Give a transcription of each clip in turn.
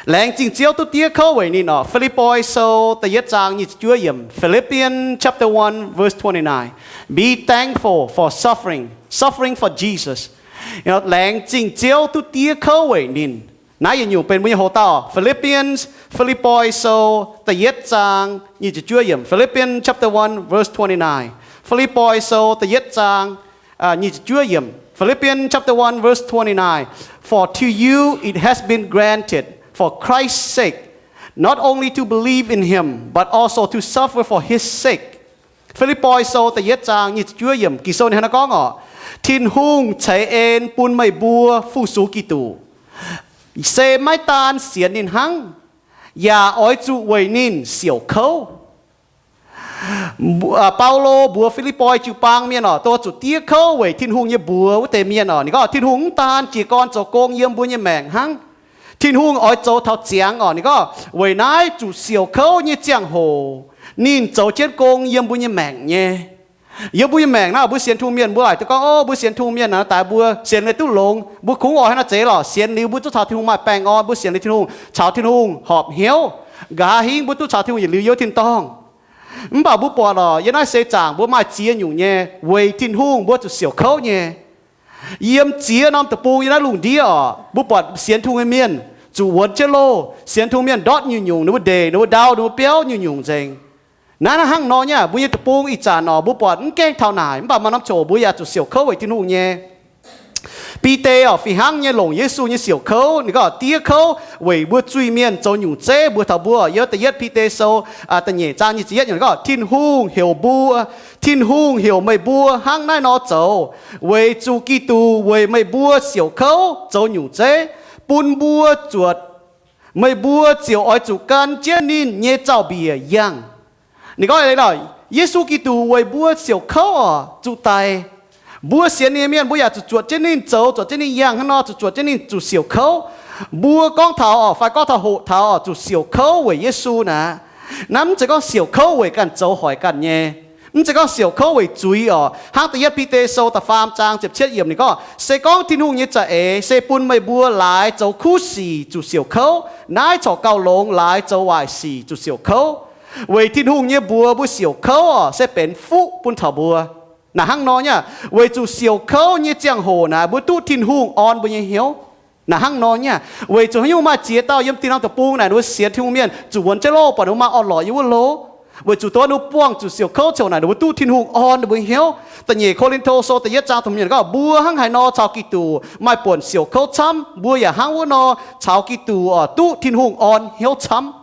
Laengz zingh Ziouv duqv diev kouv weic ninh orqc. Fi^lipv^poi Sou da'yietv zaang nyic ziepc juov yiemc. Philippians chapter one verse twenty-nine. Be thankful for suffering, suffering for Jesus. Laengz zingh Ziouv duqv diev kouv weic ninh. Naaiv yietc nyungc benx mbuo nyei hoc-dauh. Philippians, Fi^lipv^poi Sou da'yietv zaang nyic ziepc juov yiemc. Philippians chapter one verse twenty-nine. Fi^lipv^poi Sou da'yietv zaang nyic ziepc juov yiemc. Philippians chapter one verse twenty-nine. For to you it has been granted for Christ's sake not only to believe in him but also to suffer for his sake. Fi^lipv^poi Sou da'yietv zaang nyic ziepc juov yiemc, Ging-Sou ninh hnangv naaiv gorngv orqc, Tin-Hungh ceix en bun meih mbuo fu-sux Giduc, se maiv daan sienx ninh hnangv, yaac oix zuqc weic ninh siouc kouv. Baulo mbuox Fi^lipv^poi jiu-baang mienh orqc, dongh zuqc diev kouv weic Tin-Hungh nyei mbuox wuov deix mienh orqc, ninh gorngv Tin-Hungh mv daan jiez gorn zoux gong yiem mbuo nyei maengc hnangv. Tin-Hungh oix zoux taux ziangx orqc, ninh gorngv weic naaiv zuqc siouc kouv nyei ziangh hoc ninh zoux jienv gong yiem mbuo nyei maengc nyei. Yiem mbuo nyei maengc naaiv, mbuo sienx Tin-Hungh mienh mbuo laaic duqv gorngv, o, mbuo sienx Tin-Hungh mienh naaic daaih mbuo sienx liuz duqv longx, mbuo kungx oix haaix nor zeiz lorqc, sienx liuz mbuo duqv caux Tin-Hungh maaih baengh orn, mbuo sienx liuz Tin-Hungh caux Tin-Hungh horpc hnyouv, nqa'haav hingv mbuo duqv caux Tin-Hungh yietc liuz youh tin-dorngh. Mv baac mbuo buatc lorqc, yiem naaiv seix zaangc mbuo maaih ziex nyungc nyei weic Tin-Hungh mbuo zuqc siouc kouv nyei. Yiem ziex norm deic-bung yiem naaiv lungh ndiev orqc, mbuo buatc sienx Tin-Hungh nyei mienh zuqc wuonx jienv loh, sienx Tin-Hungh mienh ndortv nyungc-nyungc, ninh mbuo ndeic, ninh mbuo ndau, ninh mbuo biauv nyungc-nyungc nzengc. Naaiv naaiv hnangv nor nyei, mbuo nyei deic-bung ih zanc orqc, mbuo buatc mv gaengh taux naaic, mv baac maaih norm ziangh hoc mbuo yaac zuqc siouc kouv weic Tin-Hungh nyei. Bide orqc, fih hnangv nyei longc Yesu nyei siouc kouv, ninh gorngv diev kouv weic mbuo zuiz-mienh zoux nyungc zeiv mbuox taux mbuo. Yiem da'yietv Bide Sou da'nyeic zaang nyic ziepc yietv yiemc gorngv, Tin-Hungh heuc mbuo, Tin-Hungh heuc meih mbuo hnangv naaiv nor zoux, weic zuqc Giduc weic meih mbuo siouc kouv zoux nyungc zeiv, bun mbuo zuotc, meih mbuo ziouc oix zuqc gan jienv ninh nyei zaux-mbiec yangh. Ninh gorngv, Yesu Giduc weic mbuo siouc kouv orqc, zuqc daic. Mbuo sienx ninh nyei mienh mbuo yaac zuqc zuotc jienv ninh zoux, zuotc jienv ninh yangh hnangv nor, zuqc zuotc jienv ninh zuqc siouc kouv. Mbuo gorngv taux orqc, fai gorngv taux hoqc taux orqc, zuqc siouc kouv weic Yesu naaic. Naaiv mv zeiz gorngv siouc kouv weic ganh zoux hoic ganh nyei. Mv zeiz gorngv siouc kouv weic zuiz orqc. Hnangv da'yietv Bide Sou da'faam zaang ziepc cietv yiemc ninh gorngv, Se gorngv Tin-Hungh nyei za'eix se bun meih mbuo laaix zoux kuv sic zuqc siouc kouv, naaiv corc gauh longx laaix zoux waaic sic zuqc siouc kouv. Weic Tin-Hungh nyei mbuox mbuo siouc kouv orqc, se benx fuqv bun taux mbuo. Naaic hnangv nor nyei, weic zuqc siouc kouv nyei ziangh hoc naaic mbuo duqv Tin-Hungh orn mbuo nyei hnyouv. Naaic hnangv nor nyei, weic zuqc haaix nyungc maaih ziex dauh yiem tin-dorngh deic-bung naaic ninh mbuo sienx Tin-Hungh mienh zuqc wuonx jienv loh, buatc ninh mbuo maaih orn-lorqc yiem wuov loh. Weic zuqc dongh ninh mbuo buangh zuqc siouc kouv ziouc naaic ninh mbuo duqv Tin-Hungh orn ninh mbuo hnyouv. Da'nyeic Ko^lin^to Sou da'yietv zaang da'hmz yiemc gorngv, Mbuo hnangv haaix nor caux Giduc maaih buonc siouc kouv camv, mbuo yaac hnangv wuov nor caux Giduc orqc duqv Tin-Hungh orn hnyouv camv.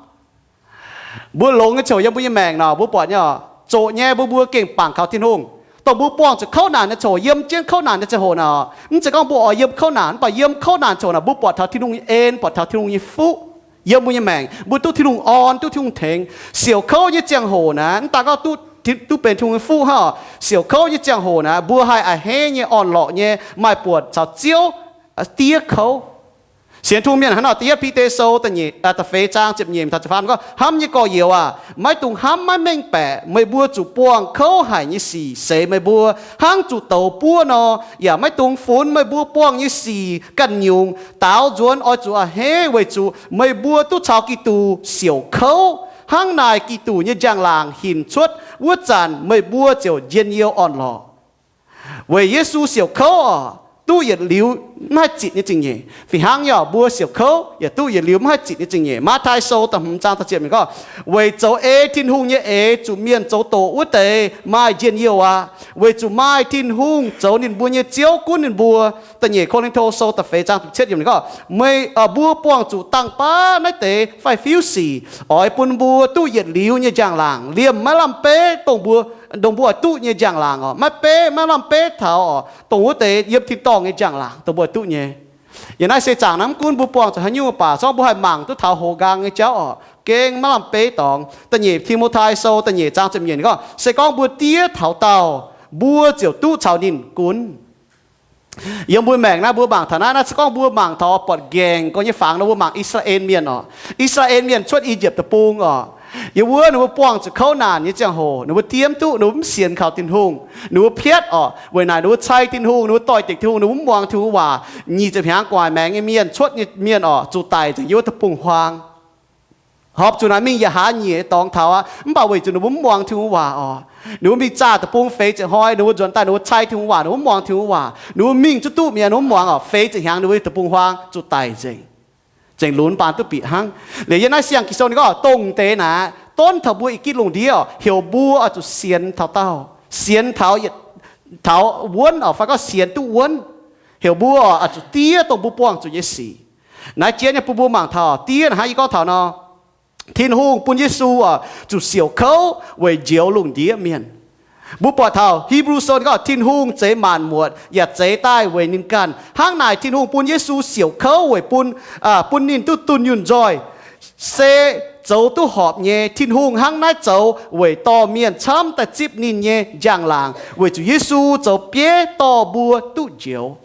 Mbuo longx nyei ziouc yiem mbuo nyei maengc naaic, mbuo buatc nyei, zoqc nyei mbuo, mbuo gengh bangc kaux Tin-Hungh. Dongh mbuo buangh zuqc kouv naanc nyei ziouc, yiem jienv kouv naanc nyei ziangh hoc naaic, mv zeiz gorngv mbuo oix yiem kouv naanc, mv baac yiem kouv naanc ziouc naaic mbuo buatc taux Tin-Hungh nyei en, buatc taux Tin-Hungh nyei fuqv yiem mbuo nyei maengc. Mbuo duqv Tin-Hungh orn, duqv Tin-Hungh tengx. Siouc kouv nyei ziangh hoc naaic, mv daan gorngv duqv, duqv benx Tin-Hungh nyei fuqv hnangv. Siouc kouv nyei ziangh hoc naaic, mbuo haih a'hneiv nyei, orn-lorqc nyei, maaih buonc caux Ziouv diev kouv. Sienx Tin-Hungh mienh hnangv nor, da'yietv Bide Sou da'nyeic, da'feix zaang ziepc nyeic taux ziepc faam gorngv, Hnamv nyei gorx-youz aac, maiv dungx hnamv maiv mengh baeqc meih mbuo zuqc buangh kouv haic nyei sic seix meih mbuo, hnangv zuqc douz buov nor, yaac maiv dungx funx meih mbuo buangh nyei sic ganh nyungc. Daaux nzuonx oix zuqc a'hneiv weic zuqc meih mbuo duqv caux Giduc siouc kouv. Hnangv naaic Giduc nyei njang-laangc hinc cuotv wuov zanc meih mbuo ziouc njien-youh orn-lorqc. Weic Yesu siouc kouv orqc, duqv yietc liuz mv haih zitc nyei zingh nyeic. Fih hnangv nyei orqc, mbuo siouc kouv yaac duqv yietc liuz mv haih zitc nyei zingh nyeic. Matv^tai Sou da'hmz zaang da'ziepc yiemc gorngv, Weic zoux ei Tin-Hungh nyei eix zuqc mienh zoux doqc wuov deix maaih njien-youh aqv, weic zuqc maaih Tin-Hungh zoux ninh mbuo nyei Ziouv gunv ninh mbuo. Da'nyeic Ko^lin^to Sou da'feix zaang da'cietv yiemc gorngv, Meih, mbuo buangh zuqc dangh baav naaiv deix faix-fiuv sic oix bun mbuo duqv yietc liuz nyei njang-laangc, liemh maiv lamh beiv dongh mbuo, dongh mbuo oix duqv nyei njang-laangc orqc. Maiv beiv, maiv lamh beiv taux orqc, dongh wuov deix yiem tin-dorngh nyei njang-laangc dongh mbuo oix duqv nyei. Yiem naaiv seix zaangc naaiv mv gunv mbuo buangh zuqc haaix nyungc baac, se gorngv mbuo haih mangc duqv taux hoz nqaang nyei jauv orqc, gengh maiv lamh beiv dorngx. Da'nyeic Ti^mo^tai Sou da'nyeic zaang ziepc nyeic ninh gorngv, Se gorngv mbuo diev taux daauh, mbuo ziouc duqv caux ninh gunv. Yiem mbuo maengc naaiv mbuo mangc taux naaiv, naaiv se gorngv mbuo mangc taux buatc nqaengc gorx nyei fangx nor, mbuo mangc I^saa^laa^en Mienh orqc. I^saa^laa^en Mienh cuotv I^yipv Deic-Bung orqc, Yiem wuov ninh mbuo buangh zuqc kouv naanc nyei ziangh hoc, ninh mbuo diev duqv, ninh mbuo mv sienx kaux Tin-Hungh, ninh mbuo piatv orqc. Weic naaic ninh mbuo cai Tin-Hungh, ninh mbuo doix-dekc Tin-Hungh, ninh mbuo mv muangx Tin-Hungh waac. Nyic ziepc hnyangx gu'nguaaic maengx nyei mienh, cuotv nyei mienh orqc, zuqc daic nzengc yiem wuov deic-bung-huaang. Horpc zuqc naaic mingh yaac hlaax nyieqc dorngx taux aqv, mv baac weic zuqc ninh mbuo mv muangx Tin-Hungh waac orqc, ninh mbuo mingh zaah deic-bung feix ziepc hnoi, ninh mbuo nzuonx daaih ninh mbuo cai Tin-Hungh waac, ninh mbuo mv muangx Tin-Hungh waac, ninh mbuo mingh zuqc duqv mi'aqv, ninh mbuo mv muangx orqc, feix ziepc hnyangx ninh mbuo deic-bung-huaang zuqc daic nzengc. Zengc lunx baan duqv bieqc hnangv. Liuz yiem naaiv siang-Ging-Sou ninh gorngv dongh deix naaic donv taux mbuo i gitv lungh ndiev orqc, heuc mbuo oix zuqc sienx taux daauh, sienx taux, taux wuonv orqc, fai gorngv sienx duqv wuonv. Heuc mbuo oix zuqc diev dongh mbuo buangh zuqc nyei sic. Naaiv jien nyei bun mbuo mangc taux diev naaic hnangv yie gorngv taux nor, Tin-Hungh bun Yesu oc, zuqc siouc kouv weic njoux lungh ndiev mienh. Mbuo buatc taux Hipv^lu Sou ninh gorngv Tin-Hungh zeix maanc muotc yaac zeix daaih weic ninh ganh. Hnangv naaic Tin-Hungh bun Yesu siouc kouv weic bun, bun ninh duqv dunh yunh nzoih, se zoux duqv horpc nyei. Tin-Hungh hnangv naaiv zoux weic dorh mienh camv daaih zipv ninh nyei njang-laangc, weic zuqc Yesu zoux bieiv dorh mbuo duqv njoux.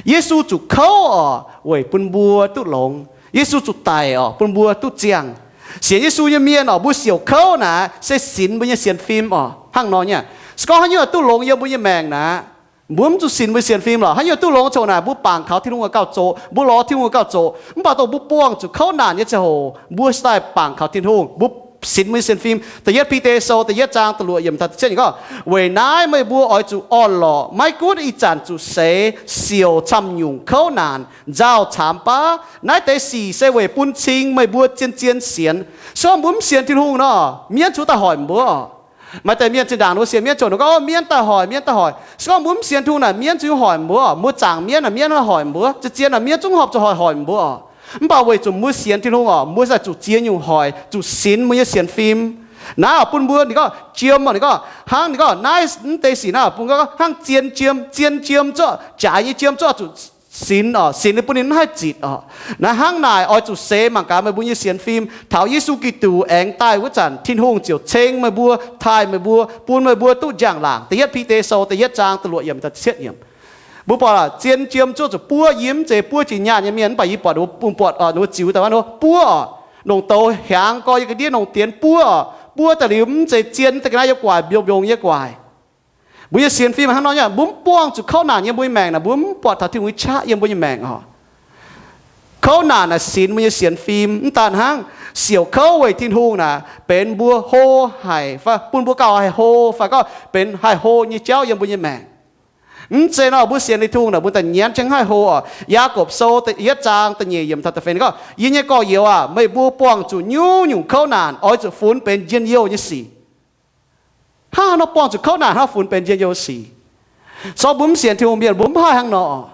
Yesu zuqc kouv oc, weic bun mbuo duqv longx. Yesu zuqc daic oc, bun mbuo duqv ziangh. Sienx Yesu nyei mienh oc, mbuo siouc kouv naaic se sinx mbuo nyei sienx fim oc. Hnangv nor nyei, se gorngv haaix nyungc duqv longx yiem mbuo nyei maengc naaic, mbuo mv zuqc sinx mbuo nyei sienx fim lorqc. Haaix nyungc duqv longx coc naaic, mbuo bangc kaux Tin-Hungh gauh zoqc, mbuo lorz Tin-Hungh gauh zoqc. Mv baac dongh mbuo buangh zuqc kouv naanc nyei ziangh hoc, mbuo se daaih bangc kaux Tin-Hungh, mbuo sinx mbuo nyei sienx fim. Da'yietv Bide Sou da'yietv zaang da'luoqc yiemc taux da'cietv yiemc gorngv, weic naaiv meih mbuo oix zuqc orn-lorqc, maiv gunv ih zanc zuqc seix, siouc camv-nyungc kouv naanc, nzauh caamx baav. Naaiv deix sic se weic bun cing meih mbuo zien-zien sienx. Se gorngv mbuo mv sienx Tin-Hungh nor, mienv zuqc daaih hoic mbuo. Maaih deix mienh zinh ndaangc ninh mbuo sienx mienv coc, ninh gorngv, Mienv daaih hoic, mienv daaih hoic. Se gorngv mbuo mv sienx Tin-Hungh naaic, mienv zuqc hoic mbuo. Mbuo zaangc mienv naaic, mienv hoic mbuo. Zien-zien naaic mienv zungv horpc zuqc hoic hoic mbuo. Mv baac weic zuqc mbuo sienx Tin-Hungh oc, mbuo se zuqc ziex nyungc hoic, zuqc sinx mbuo nyei sienx fim. Naaiv oc bun mbuo, ninh gorngv jiem oc, ninh gorngv hnangv, ninh gorngv naaiv, mv deix sic naaiv bun hnangv zien jiem, zien jiem zorqv, jaaix nyei jiem zorqv zuqc sinx oc, sinx ninh bun ninh mv haih zitc oc. Naaiv hnangv naaic oix zuqc seix mangc gaax meih mbuo nyei sienx fim. Taux Yesu Giduc aengx daaih wuov zanc, Tin-Hungh ziouc ceng meih mbuo, taaih meih mbuo, bun meih mbuo duqv njang-laangc. Da'yietv Bide Sou da'yietv zaang da'luoqc yiemc da'cietv yiemc. Mbuo buatc zien jiem zuov zuqc buov, yie mv zeiz buov jiex nyaanh nyei mienh, mv baac yie buatc ninh mbuo, mbuo buatc ninh mbuo ziux daaih wuov buov oc, longc douz hiaangx gorx yie ga'ndiev longc dienx buov oc, buov daaih liuz mv zeiz zien, daaih ga'naaiv yiem gu'nguaaic mbiungc-mbiungc nyei gu'nguaaic. Mbuo nyei sienx fim hnangv nor nyei, mbuo mv buangh zuqc kouv naanc yiem mbuo nyei maengc naaic, mbuo mv buatc taux Tin-Hungh nyei qaqv yiem mbuo nyei maengc oc. Kouv naanc naaic sinx mbuo nyei sienx fim. Mv daan hnangv, siouc kouv weic Tin-Hungh naaic benx mbuo hlo haic fai bun mbuo gauh haih hlo, fai gorngv benx haih hlo nyei jauv yiem mbuo nyei maengc. Mv zeiz nor mbuo sienx Tin-Hungh naaic mbuo daaih nyienz jienv haih hlo oc. Yaagorpc Sou yietv zaang da'nyeic yiemc taux da'feix ninh gorngv, Yie nyei gorx-youz aah! Meih mbuo buangh zuqc nyungc-nyungc kouv naanc oix zuqc funx benx njien-youh nyei sic. Hnangv haaix nor buangh zuqc kouv naanc hnangv funx benx njien-youh sic? Zorqv mbuo mv sienx Tin-Hungh mienh mbuo mv haih hnangv nor.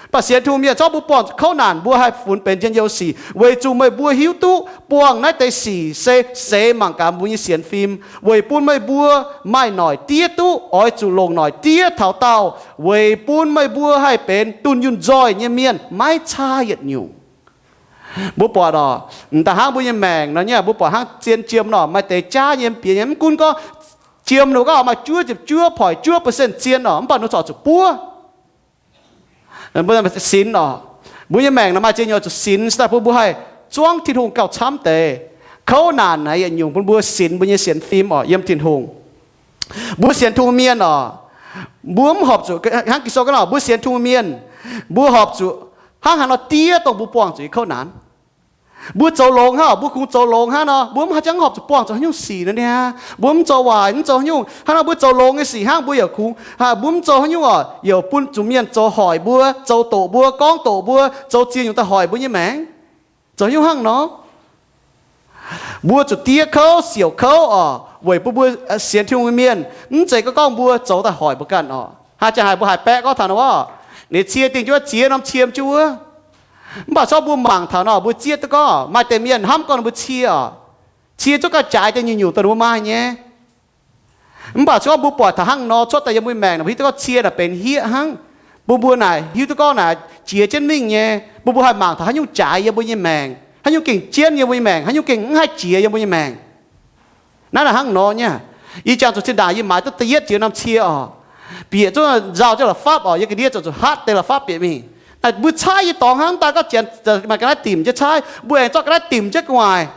Mv baac sienx Tin-Hungh mienh zorqv mbuo buangh zuqc kouv naanc mbuo haih funx benx njien-youh sic, weic zuqc meih mbuo hiuv duqv buangh naaiv deix sic se seix mangc gaax mbuo nyei sienx fim, weic bun meih mbuo maaih noic diev duqv, oix zuqc longc noic diev taux daauh, weic bun meih mbuo haih benx dunh yunh nzoih nyei mienh maiv caa yietc nyungc. Mbuo buatc oc, m'daaih hnangv mbuo nyei maengc nor nyei, mbuo buatc hnangv zien jiem nor, maaih deix jaav nyei, bieqc nyei, mv gunv gorngv jiem ninh gorngv maaih juov ziepc juov point juov percent zien oc, mv baac ninh corc zuqc buov. Mbuo sinx oc, mbuo nyei maengc naaic maaih ziex nyungc zuqc sinx daaih bun mbuo haih zuangv Tin-Hungh gauh camv deix. Kouv naanc naaic yietc nyungc bun mbuo sinx mbuo nyei sienx fim oc yiem Tin-Hungh. Mbuo sienx Tin-Hungh mienh oc, mbuo mv horpc zuqc hnangv Ging-Sou gorngv nor, mbuo sienx Tin-Hungh mienh, mbuo horpc zuqc hnangv haaix nor diev dongh mbuo buangh zuqc nyei kouv naanc. Mbuo zoux longx hnangv oc, mbuo kungx zoux longx hnangv nor, mbuo mv haih jangv horpc zuqc buangh zuqc haaix nyungc sic nor niaa. Mbuo mv zoux waaic, mv zoux haaix nyungc hnangv nor, mbuo zoux longx nyei sic hnangv mbuo yaac kungx, mbuo mv zoux haaix nyungc oc, yaac bun zuqc mienh zoux hoic mbuo, zoux doqc mbuo, gorngv doqc mbuo, zoux ziex nyungc daaih hoic mbuo nyei maengc. Zoux haaix nyungc hnangv nor? Mbuo zuqc diev kouv siouc kouv oc, weic bun mbuo sienx Tin-Hungh nyei mienh, mv zeiz gorngv mbuo zoux daaih hoic mbuo ganh oc. Hnangv jangx haaix mbuo haiz baeqv gorngv taux nor, ninh cie dingh jienv wuov, ziex norm cie jienv wuov. Mv baac corc mbuo mangc taux nor, mbuo zieqv duqv gorngv maaih deix mienh hnamv gorngv mbuo cie oc, cie zuqc gauh jaaix deix nyungc-nyungc dongh ninh mbuo maaih nyei. Mv baac corc mbuo buatc taux hnangv nor cuotv daaih yiem mbuo maengc, hiuv duqv gorngv cie naaic benx hieqv hnangv. Bun mbuo naaic hiuv duqv gorngv naaic jiex jienv mingh nyei. Bun mbuo haih mangc taux haaix nyungc jaaix yiem mbuo nyei maengc, haaix nyungc gengh jienv yiem mbuo nyei maengc, haaix nyungc gengh mv haih jiex yiem mbuo nyei maengc. Naaiv naaic hnangv nor nyei. Ih jangx zuqc zinh ndaangc yie maaiz duqv da'yietv jiex norm cie oc, bieqc zuqc nzauh jienv la'fapv oc, yie ga'ndiev ziouc zuqc hatv deix la'fapv bieqc mingh. Naaic mbuo caaiv yie dorngx hnangv daaih gorngv janx maaih ga'naaiv dimc jienv caaiv, mbuo aengx zorqv ga'naaiv dimc jienv gu'nguaaic.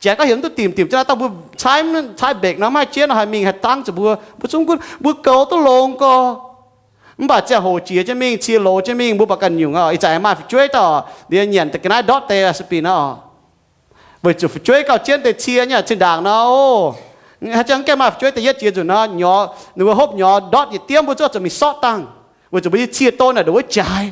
Janx gorngv heuc mv duqv dimc, dimc jienv naaiv dangh mbuo caaiv, caaiv mbekc nor, mv haih jienv nor, haih mingh haih dangv zuqc mbuo, mbuo zungv gunv mbuo goux duqv longx gorx. Mv baac ziangh hoc jiex jienv mingh, cie loz jienv mingh, mbuo baac ganh nyungc oc. Ih zanc maaih fu'jueiv dauh liuz nyanc da'ga'naaiv ndortv deix spin oc, weic zuqc fu'jueiv gauh jienv deix cie nyei, cin-ndaangc nor, haaix zanc gaengh maaih fu'jueiv da'yietv jiex nzunc nor, nyorx ninh mbuo hopv nyorx ndortv yietc diemv, mbuo zuqv zuqc mingh sortv dangh, weic zuqc mbuo nyei cie don naaic ndongc wuov jaaix.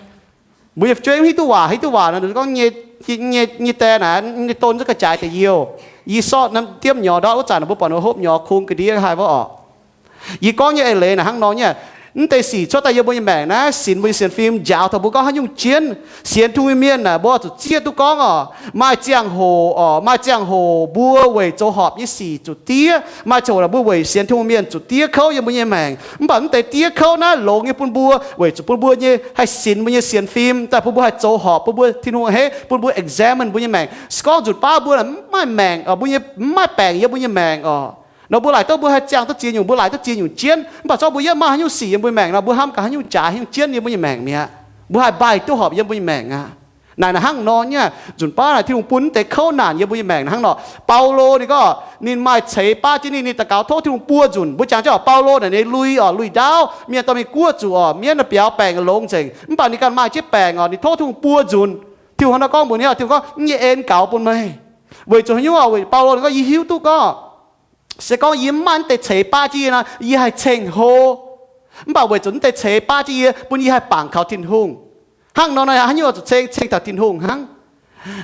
Mbuo nyei fu'jueiv mv hiuv duqv waac, hiuv duqv waac nor, gorngv nyei, nyei, nyei die naaic, nyei don zungv ga'jaaix deix youh. Yie sortv norm diemv nyorx ndortv wuov zanc, mbuo buatc ninh hopv nyorx kungx ga'ndiev haaix wuov oc. Yie gorngv nyei eix leiz naaic hnangv nor nyei, mv deix sic cuotv daaih yiem mbuo nyei maengc naaiv, sinx mbuo nyei sienx fim njaaux taux mbuo gorngv haaix nyungc jienv. Sienx Tin-Hungh nyei mienh naaic, mbuo zuqc zieqv duqv gorngv oc, maaih ziangh hoc oc, maaih ziangh hoc mbuo weic zoux horpc nyei sic zuqc diev. Maaih ziangh hoc naaic mbuo weic sienx Tin-Hungh mienh zuqc diev kouv yiem mbuo nyei maengc. Mv baac mv deix diev kouv naaiv longx nyei bun mbuo, weic zuqc bun mbuo nyei haih sinx mbuo nyei sienx fim, daaih bun mbuo haih zoux horpc, bun mbuo, Tin-Hungh a'hneiv bun mbuo examine mbuo nyei maengc. Se gorngv nzunc baav mbuo naaic mv maaih maengc, mbuo nyei mv maaih baengc yiem mbuo nyei maengc oc, nor mbuo laaic duqv mbuo haih ziangh duqv ziex nyungc, mbuo laaic duqv ziex nyungc jienv. Mv baac se gorngv mbuo yiem maaih haaix nyungc sic yiem mbuo maengc nor, mbuo hnamv gaax haaix nyungc jaaix, haaix nyungc jienv yiem mbuo nyei maengc mi'aqv. Mbuo haih mbaih duqv horpc yiem mbuo nyei maengc aqv. Naaic naaic hnangv nor nyei, nzunc baav naaic Tin-Hungh bun mv deix kouv naanc yiem mbuo nyei maengc naaic hnangv nor. Baulo ninh gorngv ninh maaih ceix baav jienv ninh, ninh daux gaux tov Tin-Hungh buo nzunc. Mbuo jangx jienv oc, Baulo naaic ninh lui oc, lui ndaauv, mienh dorh mingh guoqv zuqc oc, mienv naaic biaux baengc longx nzengc. Mv baac ninh ganh maaih jienv baengc oc, ninh tov Tin-Hungh buo nzunc. Tin-Hungh hnangv nor gorngv mbuox ninh, Tin-Hungh gorngv, Yie nyei en gaux bun meih. Weic zuqc haaix nyungc oc? Weic Baulo ninh gorngv, Yie hiuv duqv gorngv se gorngv yie mv maaih mv deix ceix baav jienv yie nor, yie haih ceng-hlo. Mv baac weic zuqc mv deix ceix baav jienv yie, bun yie haih bangc kaux Tin-Hungh. Hnangv nor naaic haaix nyungc zuqc ceng, ceng taux Tin-Hungh hnangv.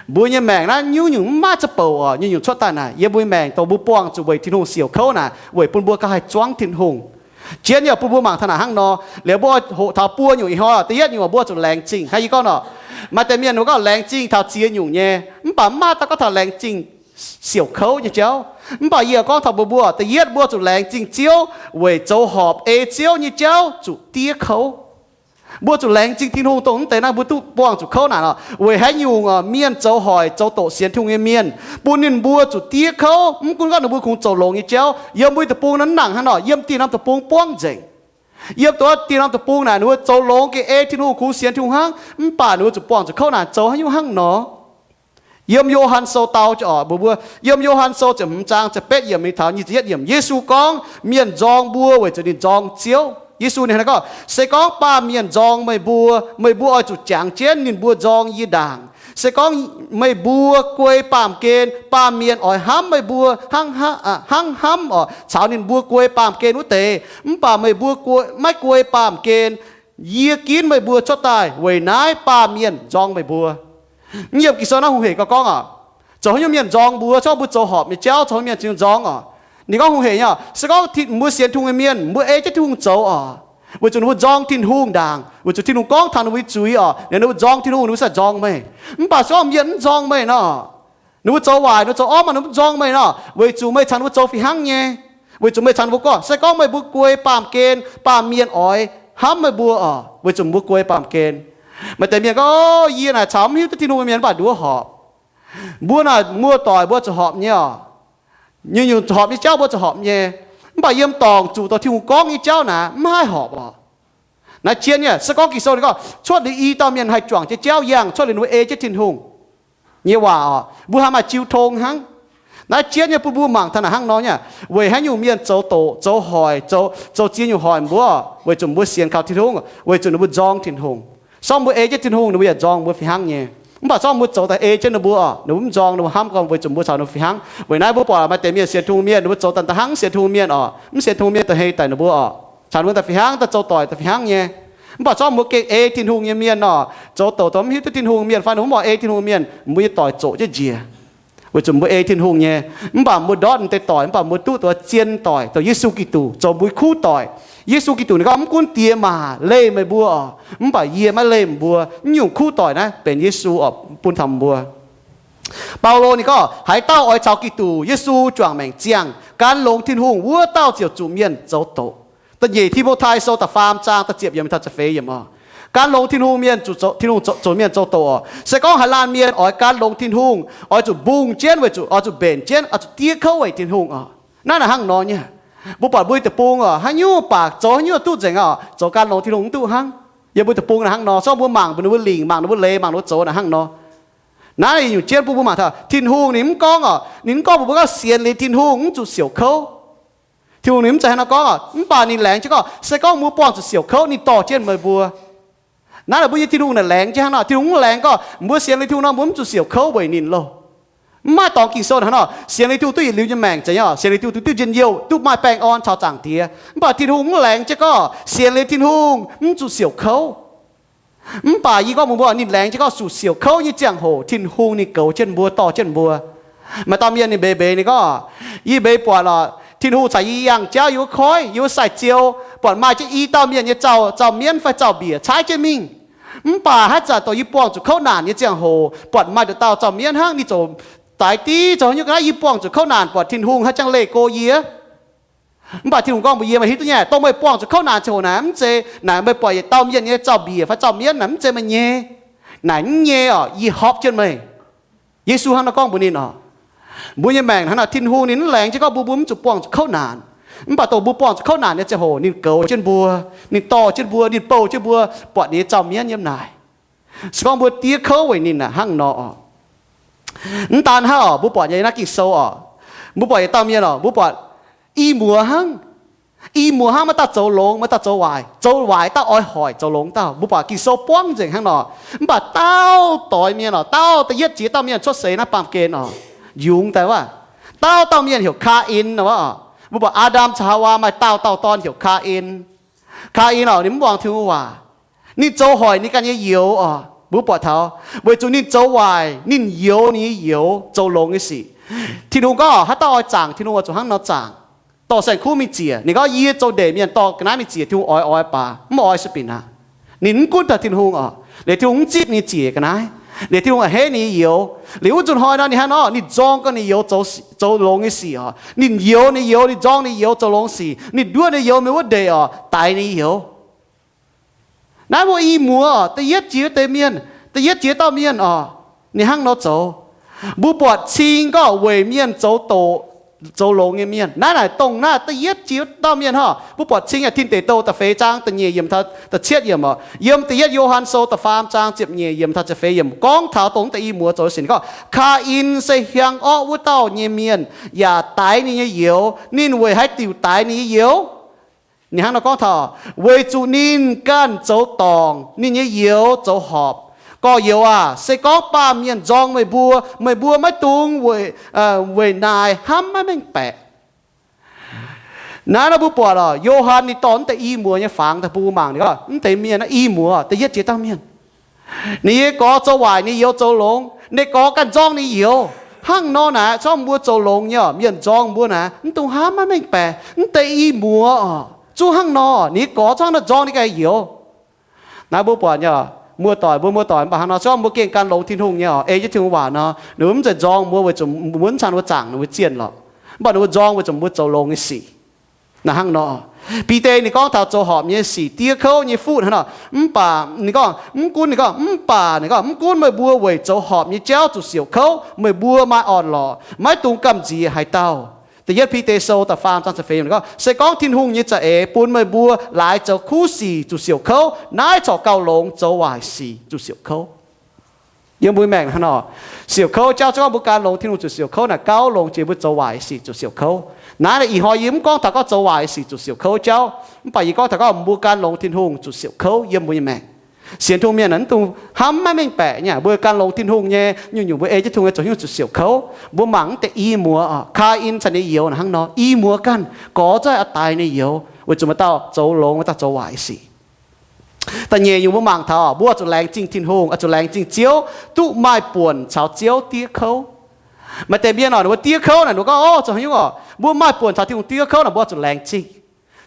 Mbuo nyei maengc naaiv nyungc-nyungc mv maaih za'bouc oc, nyungc-nyungc cuotv daaih naaic yiem mbuo nyei maengc dongh mbuo buangh zuqc weic Tin-Hungh siouc kouv naaic, weic bun mbuo gauh haih zuangv Tin-Hungh. Jienv yaac bun mbuo mangc taux naaic hnangv nor. Liuz mbuo hoqc taux buo nyungc ih hnoi oc. Da'yietv nyungc oc, mbuo zuqc laengz zingh. Hnangv yie gorngv nor, maaih deix mienh mbuo gorngv laengz zingh taux ziex nyungc nyei, mv baac mv maaih dauh gorngv taux laengz zingh siouc kouv nyei jauv. Mv baac yie gorngv taux mbuo, mbuo da'yietv mbuo zuqc laengz zingh Ziouv weic zoux horpc ei Ziouv nyei jauv zuqc diev kouv. Mbuo zuqc laengz zingh Tin-Hungh dongh mv deix naaiv mbuo duqv buangh zuqc kouv naanc oc. Weic haaix nyungc oc, mienh zoux hoic zoux doqc sienx Tin-Hungh nyei mienh, bun ninh mbuo zuqc diev kouv. Mv gunv gorngv ninh mbuo kungx zoux longx nyei jauv, yiem mbuo nyei deic-bung naaiv nangc hnangv nor, yiem dieh norm deic-bung buangv nzengc. Yiem dongh dieh norm deic-bung naaic ninh mbuo zoux longx gengh ei Tin-Hungh, kungx sienx Tin-Hungh hnangv, mv baac ninh mbuo zuqc buangh zuqc kouv naanc zoux haaix nyungc hnangv nor. Yiem Yo^han Sou dau oc, mbuo, mbuo yiem Yo^han Sou ziepc hmz zaang ziepc betv yiemc mingh taux nyic ziepc yietv yiemc, Yesu gorngv, mienh nzorng mbuo weic zuqc ninh nzorng Ziouv. Yesu ninh hnangv gorngv, se gorngv baamh mienh nzorng meih mbuo, meih mbuo oix zuqc jangx jienv ninh mbuo nzorng yie ndaangc. Se gorngv meih mbuo guei baamh gen, baamh mienh oix hnamv meih mbuo hnangv, hnangv hnamv oc caux ninh mbuo guei baamh gen wuov deix. Mv baac meih mbuo maiv guei baamh gen. Yie ginv meih mbuo cuotv daaih, weic naaiv baamh mienh nzorng meih mbuo. Mv yiem Ging-Sou naaiv hungh hec gorngv oc, zoux haaix nyungc mienh nzorng mbuo, se gorngv mbuo zoux horpc nyei jauv, zoux haaix nyungc mienh ziouc nzorng oc. Ninh gorngv hungh hec nyei oc, se gorngv mbuo sienx Tin-Hungh nyei mienh, mbuo ei jienv Tin-Hungh zoux oc, weic zuqc ninh mbuo nzorng Tin-Hungh ndaangc, weic zuqc Tin-Hungh gorngv taux ninh mbuo nyei zuiz oc, ninh mbuo nzorng Tin-Hungh, ninh mbuo sai nzorng meih. Mv baac se gorngv mienh mv nzorng meih nor, ninh mbuo zoux waaic, ninh mbuo zoux orv, ninh mbuo mv nzorng meih nor, weic zuqc meih caux ninh mbuo zoux fih hnangv nyei. Weic zuqc meih caux ninh mbuo gorngv, se gorngv meih mbuo guei baamh gen, baamh mienh oix hnamv meih mbuo oc, weic zuqc mbuo guei baamh gen. Maaih deix mienh gorngv, Yie naaic caux mv hiuv duqv Tin-Hungh nyei mienh mv baac nduov horpc. Mbuo naaic muoz-doic mbuo zuqc horpc nyei oc. Nyungc-nyungc horpc nyei jauv mbuo zuqc horpc nyei. Mv baac yiem dorngc zuqc dongh Tin-Hungh gorngv nyei jauv naaic mv haih horpc oc. Naaiv jienv nyei, se gorngv Ging-Sou ninh gorngv, cuotv liuz i dauh mienh haih juangc jienv jauv yangh cuotv liuz ninh mbuo ei jienv Tin-Hungh nyei waac oc, mbuo haih maaih jiu tong hnangv. Naaiv jienv nyei bun mbuo mangc taux naaic hnangv nor nyei, weic haaix nyungc mienh zoux doqc, zoux hoic, zoux, zoux ziex nyungc hoic mbuo, weic zuqc mbuo sienx kaux Tin-Hungh, weic zuqc ninh mbuo nzorng Tin-Hungh. Se gorngv mbuo ei jienv Tin-Hungh, ninh mbuo yaac nzorng mbuo fih hnangv nyei. Mv baac se gorngv mbuo zoux daaih ei jienv ninh mbuo oc, ninh mbuo mv nzorng, ninh mbuo hnamv gorngv weic zuqc mbuo caux ninh mbuo fih hnangv. Weic naaiv mbuo buatc maaih deix mienh sienx Tin-Hungh mienh, ninh mbuo zoux daaih da'hnangv sienx Tin-Hungh mienh oc, mv sienx Tin-Hungh mienh daaih hei daic ninh mbuo oc, caux ninh mbuo daaih fih hnangv, daaih zoux doic daaih fih hnangv nyei. Mv baac se gorngv mbuo gengh ei Tin-Hungh nyei mienh oc, zoux doqc dongh mv hiuv duqv Tin-Hungh mienh fai ninh mbuo mv oix ei Tin-Hungh mienh, mbuo nyei doic zoqc jienv njiec. Weic zuqc mbuo ei Tin-Hungh nyei, mv baac mbuo ndortv mv deix doic, mv baac mbuo duqv dongh zien doic, dongh Yesu Giduc zoux mbuo nyei kuv doic. Yesu Giduc ninh gorngv, mv gunv diex maac leih meih mbuo oc, mv baac yie maiv leih meih mbuo. Mv nyungc kuv doic naaiv benx Yesu oc bun taux mbuo. Baulo ninh gorngv, haaix dauh oix caux Giduc Yesu juangc maengc ziangh, gan longx Tin-Hungh, wuov dauh ziouc zuqc mienh zoux doqc. Da'nyeic Ti^mo^tai Sou da'faam zaang da'ziepc yiemc taux da'feix yiemc oc. Gan longx Tin-Hungh mienh zuqc zoux, Tin-Hungh zoux, zoux mienh zoux doqc oc. Se gorngv haaix laanh mienh oix gan longx Tin-Hungh, oix zuqc mbungh jienv weic zuqc, oix zuqc mbenc jienv, oix zuqc diev kouv weic Tin-Hungh oc. Naaiv naaic hnangv nor nyei. Mbuo buatc mbuo nyei deic-bung oc, haaix nyungc baac zoux haaix nyungc duqv nzengc oc, zoux gan longx Tin-Hungh mv duqv hnangv. Yiem mbuo deic-bung naaic hnangv nor, se gorngv mbuo mangc ninh mbuo lingc, mangc ninh mbuo leiz, mangc ninh mbuo zoux naaic hnangv nor. Naaiv nyungc jienv bun mbuo mangc taux Tin-Hungh ninh mv gorngv oc, ninh mv gorngv mbuox mbuo gorngv sienx liuz Tin-Hungh mv zuqc siouc kouv. Tin-Hungh ninh mv zeiz hnangv nor gorngv oc. Mv baac ninh laengz jienv gorngv se gorngv mbuo buangh zuqc siouc kouv ninh dorh jienv meih mbuo. Naaiv naaic mbuo nyei Tin-Hungh naaic laengz jienv hnangv nor. Tin-Hungh mv laengz gorngv mbuo sienx liuz Tin-Hungh nor mbuo mv zuqc siouc kouv weic ninh loh. Mv maaih dorngx Ging-Sou hnangv nor, sienx liuz Tin-Hungh duqv yietc liuz nyei maengc zeiz nyei oc, sienx liuz Tin-Hungh duqv njien-youh, duqv maaih baengh orn caux Zaangc Diex. Mv baac Tin-Hungh mv laengz jienv gorngv sienx liuz Tin-Hungh mv zuqc siouc kouv. Mv baac yie gorngv mbuox mbuo, ninh laengz jienv gorngv zuqc siouc kouv nyei ziangh hoc Tin-Hungh ninh goux jienv mbuo, dorh jienv mbuo. Maaih dauh mienh ninh mbeix mbeix ninh gorngv, yie mbeix buatc oc, Tin-Hungh caux yie yangh jauv yiem wuov koiv, yiem wuov sai-ziou, buatc maaih jienv i dauh mienh nyei zaux, zaux mienv fai zaux mbiec caaiv jienv mingh. Mv baac haaix zanc dongh yie buangh zuqc kouv naanc nyei ziangh hoc buatc maaih nduqc dauh zaux mienv hnangv, ninh ziouc daix div zoux haaix nyungc ga'naaiv yie buangh zuqc kouv naanc buatc Tin-Hungh haaix jangx leih go yie. Mv baac Tin-Hungh gorngv mbuox yie, meih hiuv duqv nyei, dongh meih buangh zuqc kouv naanc ziangh hoc naaic, mv zeiz naaic meih buatc yietc dauh mienh nyei zaux mbiec fai zaux mienv naaic, mv zeiz meih nyei. Naaic mv nyei oc, yie horpc jienv meih. Yesu hnangv nor gorngv mbuox ninh oc. Mbuo nyei maengc hnangv naaic, Tin-Hungh ninh mv laengz jienv gorngv mbuo, mbuo mv zuqc buangh zuqc kouv naanc. Mv baac dongh mbuo buangh zuqc kouv naanc nyei ziangh hoc ninh goux jienv mbuo, ninh dorh jienv mbuo, ninh bouh jienv mbuo buatc ninh nyei zaux mienv yiem naaic. Se gorngv mbuo diev kouv weic ninh naaic hnangv nor oc. Mv daan hnangv oc, mbuo buatc nyei naaiv Ging-Sou oc, mbuo buatc yietc dauh mienh oc, mbuo buatc i muoz hnangv. I muoz hnangv, maiv dauh zoux longx, maiv dauh zoux waaic. Zoux waaic dauh oix hoic zoux longx dauh. Mbuo buatc Ging-Sou buangv nzengc hnangv nor. Mv baac dauh doix mienh oc, dauh da'yietv jiex dauh mienh cuotv seix naaiv baamh gen oc, yungz daaih wuov, dauh dauh mienh heuc Kaa^in nor wuov oc. Mbuo buatc Aa^ndam caux Haawaa maaih dauh dauh dorn heuc Kaa^in. Kaa^in oc, ninh mv muangx Tin-Hungh waac. Ninh zoux hoic ninh ganh nyei youz oc. Mbuo buatc taux weic zuqc ninh zoux waaic, ninh youz ninh nyei youz zoux longx nyei sic. Tin-Hungh gorngv haaix dauh oix zaangc Tin-Hungh oix zuqc hnangv nor zaangc, dorh saeng-kuv mingh ziec. Ninh gorngv, yie zoux ndeic mienh dorh ga'naaiv mingh ziec Tin-Hungh oix, oix baac mv oix sueih binc aqv. Ninh mv gunv taux Tin-Hungh oc, liuz Tin-Hungh mv zipv ninh ziec ga'naaiv, liuz Tin-Hungh a'hneiv ninh nyei youz. Liuz wuov nzunc hnoi nor ninh hnangv nor, ninh nzorng gau ninh youz zoux longx nyei sic oc. Ninh youz ninh youz, ninh nzorng ninh youz zoux longx sic. Ninh nduov ninh youz mingh wuov ndeic oc, daix ninh youz. Naaiv mbuo i muoz oc, da'yietv jiex deix mienh, da'yietv jiex dauh mienh oc, ninh hnangv nor zoux. Mbuo buatc cing gorngv weic mienh zoux doqc, zoux longx nyei mienh. Naaiv naaic dongh naaiv da'yietv jiex dauh mienh hnangv. Mbuo buatc cing yaac Tin Deic Douh da'feix zaang da'nyeic yiemc taux da'cietv yiemc oc. Yiem da'yietv Yo^han Sou da'faam zaang ziepc nyeic yiemc taux ziepc feix yiemc gorngv taux dongh deix i muoz zoux sic. Ninh gorngv, Kaa^in se hiaang orqv wuov dauh nyei mienh yaac daix ninh nyei youz. Ninh weic haaix diuc daix ninh nyei youz? Ninh hnangv nor gorngv taux, weic zuqc ninh ganh zoux dorngc, ninh nyei youz zoux horpc. Gorx-youz aah! Se gorngv baamh mienh nzorng meih mbuo, meih mbuo maiv dungx weic, weic naaic hnamv maiv mengh baeqc. Naaiv nor mbuo buatc oc, Yo^han ninh dorh naaiv deix i muoz nyei fangx daaih bun mbuo mangc. Ninh gorngv naaiv deix mienh naaiv i muoz, da'yietv jiex dauh mienh, ninh nyei gorx zoux waaic, ninh youz zoux longx. Ninh gorx ganh nzorng ninh youz. Hnangv nor naaic, se gorngv mbuo zoux longx nyei oc, mienh nzorng mbuo naaic, mv dungx hnamv maiv mengh baeqc. Naaiv deix i muoz oc, zungv hnangv nor, ninh nyei gorx zungv hnangv nor nzorng ninh ganh youz. Naaiv mbuo buatc nyei oc, muoz-doic, mbuo muoz-doic mv baac hnangv nor, se gorngv mbuo gengh gan longx Tin-Hungh nyei oc, ei jienv Tin-Hungh waac nor, ninh mbuo mv zeiz nzorng mbuo weic zuqc mbuo mv caan mbuo zaangc ninh mbuo zienh lorqc. Mv baac ninh mbuo nzorng weic zuqc mbuo zoux longx nyei sic. Naaiv hnangv nor, Bide ninh gorngv taux zoux horpc nyei sic diev kouv nyei fuqv hnangv nor. Mv baac ninh gorngv, mv gunv, ninh gorngv, mv baac ninh gorngv, mv gunv meih mbuo weic zoux horpc nyei jauv zuqc siouc kouv, meih mbuo maaih orn-lorqc, maiv dungx gamh nziex haaix dauh. Da'yietv Bide Sou da'faam zaang ziepc feix yiemc gorngv, se gorngv Tin-Hungh nyei za'eix bun meih mbuo laaix zoux kuv sic zuqc siouc kouv, naaiv corc gauh longx zoux waaic sic zuqc siouc kouv. Yiem mbuo maengc hnangv nor, siouc kouv jauv, se gorngv mbuo gan longx Tin-Hungh zuqc siouc kouv naaic, gauh longx jiex mbuo zoux waaic sic zuqc siouc kouv. Naaiv ih hnoi yie mv gorngv taux gorngv zoux waaic sic zuqc siouc kouv jauv, mv baac yie gorngv taux gorngv mbuo gan longx Tin-Hungh zuqc siouc kouv yiem mbuo nyei maengc. Sienx Tin-Hungh mienh mv dungx hnamv maiv mengh baeqc nyei, mbuo gan longx Tin-Hungh nyei nyungc-nyungc, mbuo ei jienv Tin-Hungh nyei zoux hnyouv zuqc siouc kouv. Mbuo mangc naaiv deix i muoz oc, Kaa^in caux ninh youz hnangv nor, i muoz ganh gorx zungv oix daix ninh youz weic zuqc maaih dauh zoux longx, maaih dauh zoux waaic sic. Da'nyeic nyungc mbuo mangc taux mbuo oix zuqc laengz zingh Tin-Hungh, oix zuqc laengz zingh Ziouv, duqv maaih buonc caux Ziouv diev kouv. Maaih deix mienh oc, ninh mbuo diev kouv naaic, ninh mbuo gorngv, o, zoux haaix nyungc oc, mbuo maaih buonc caux Tin-Hungh diev kouv naaic, mbuo oix zuqc laengz zingh.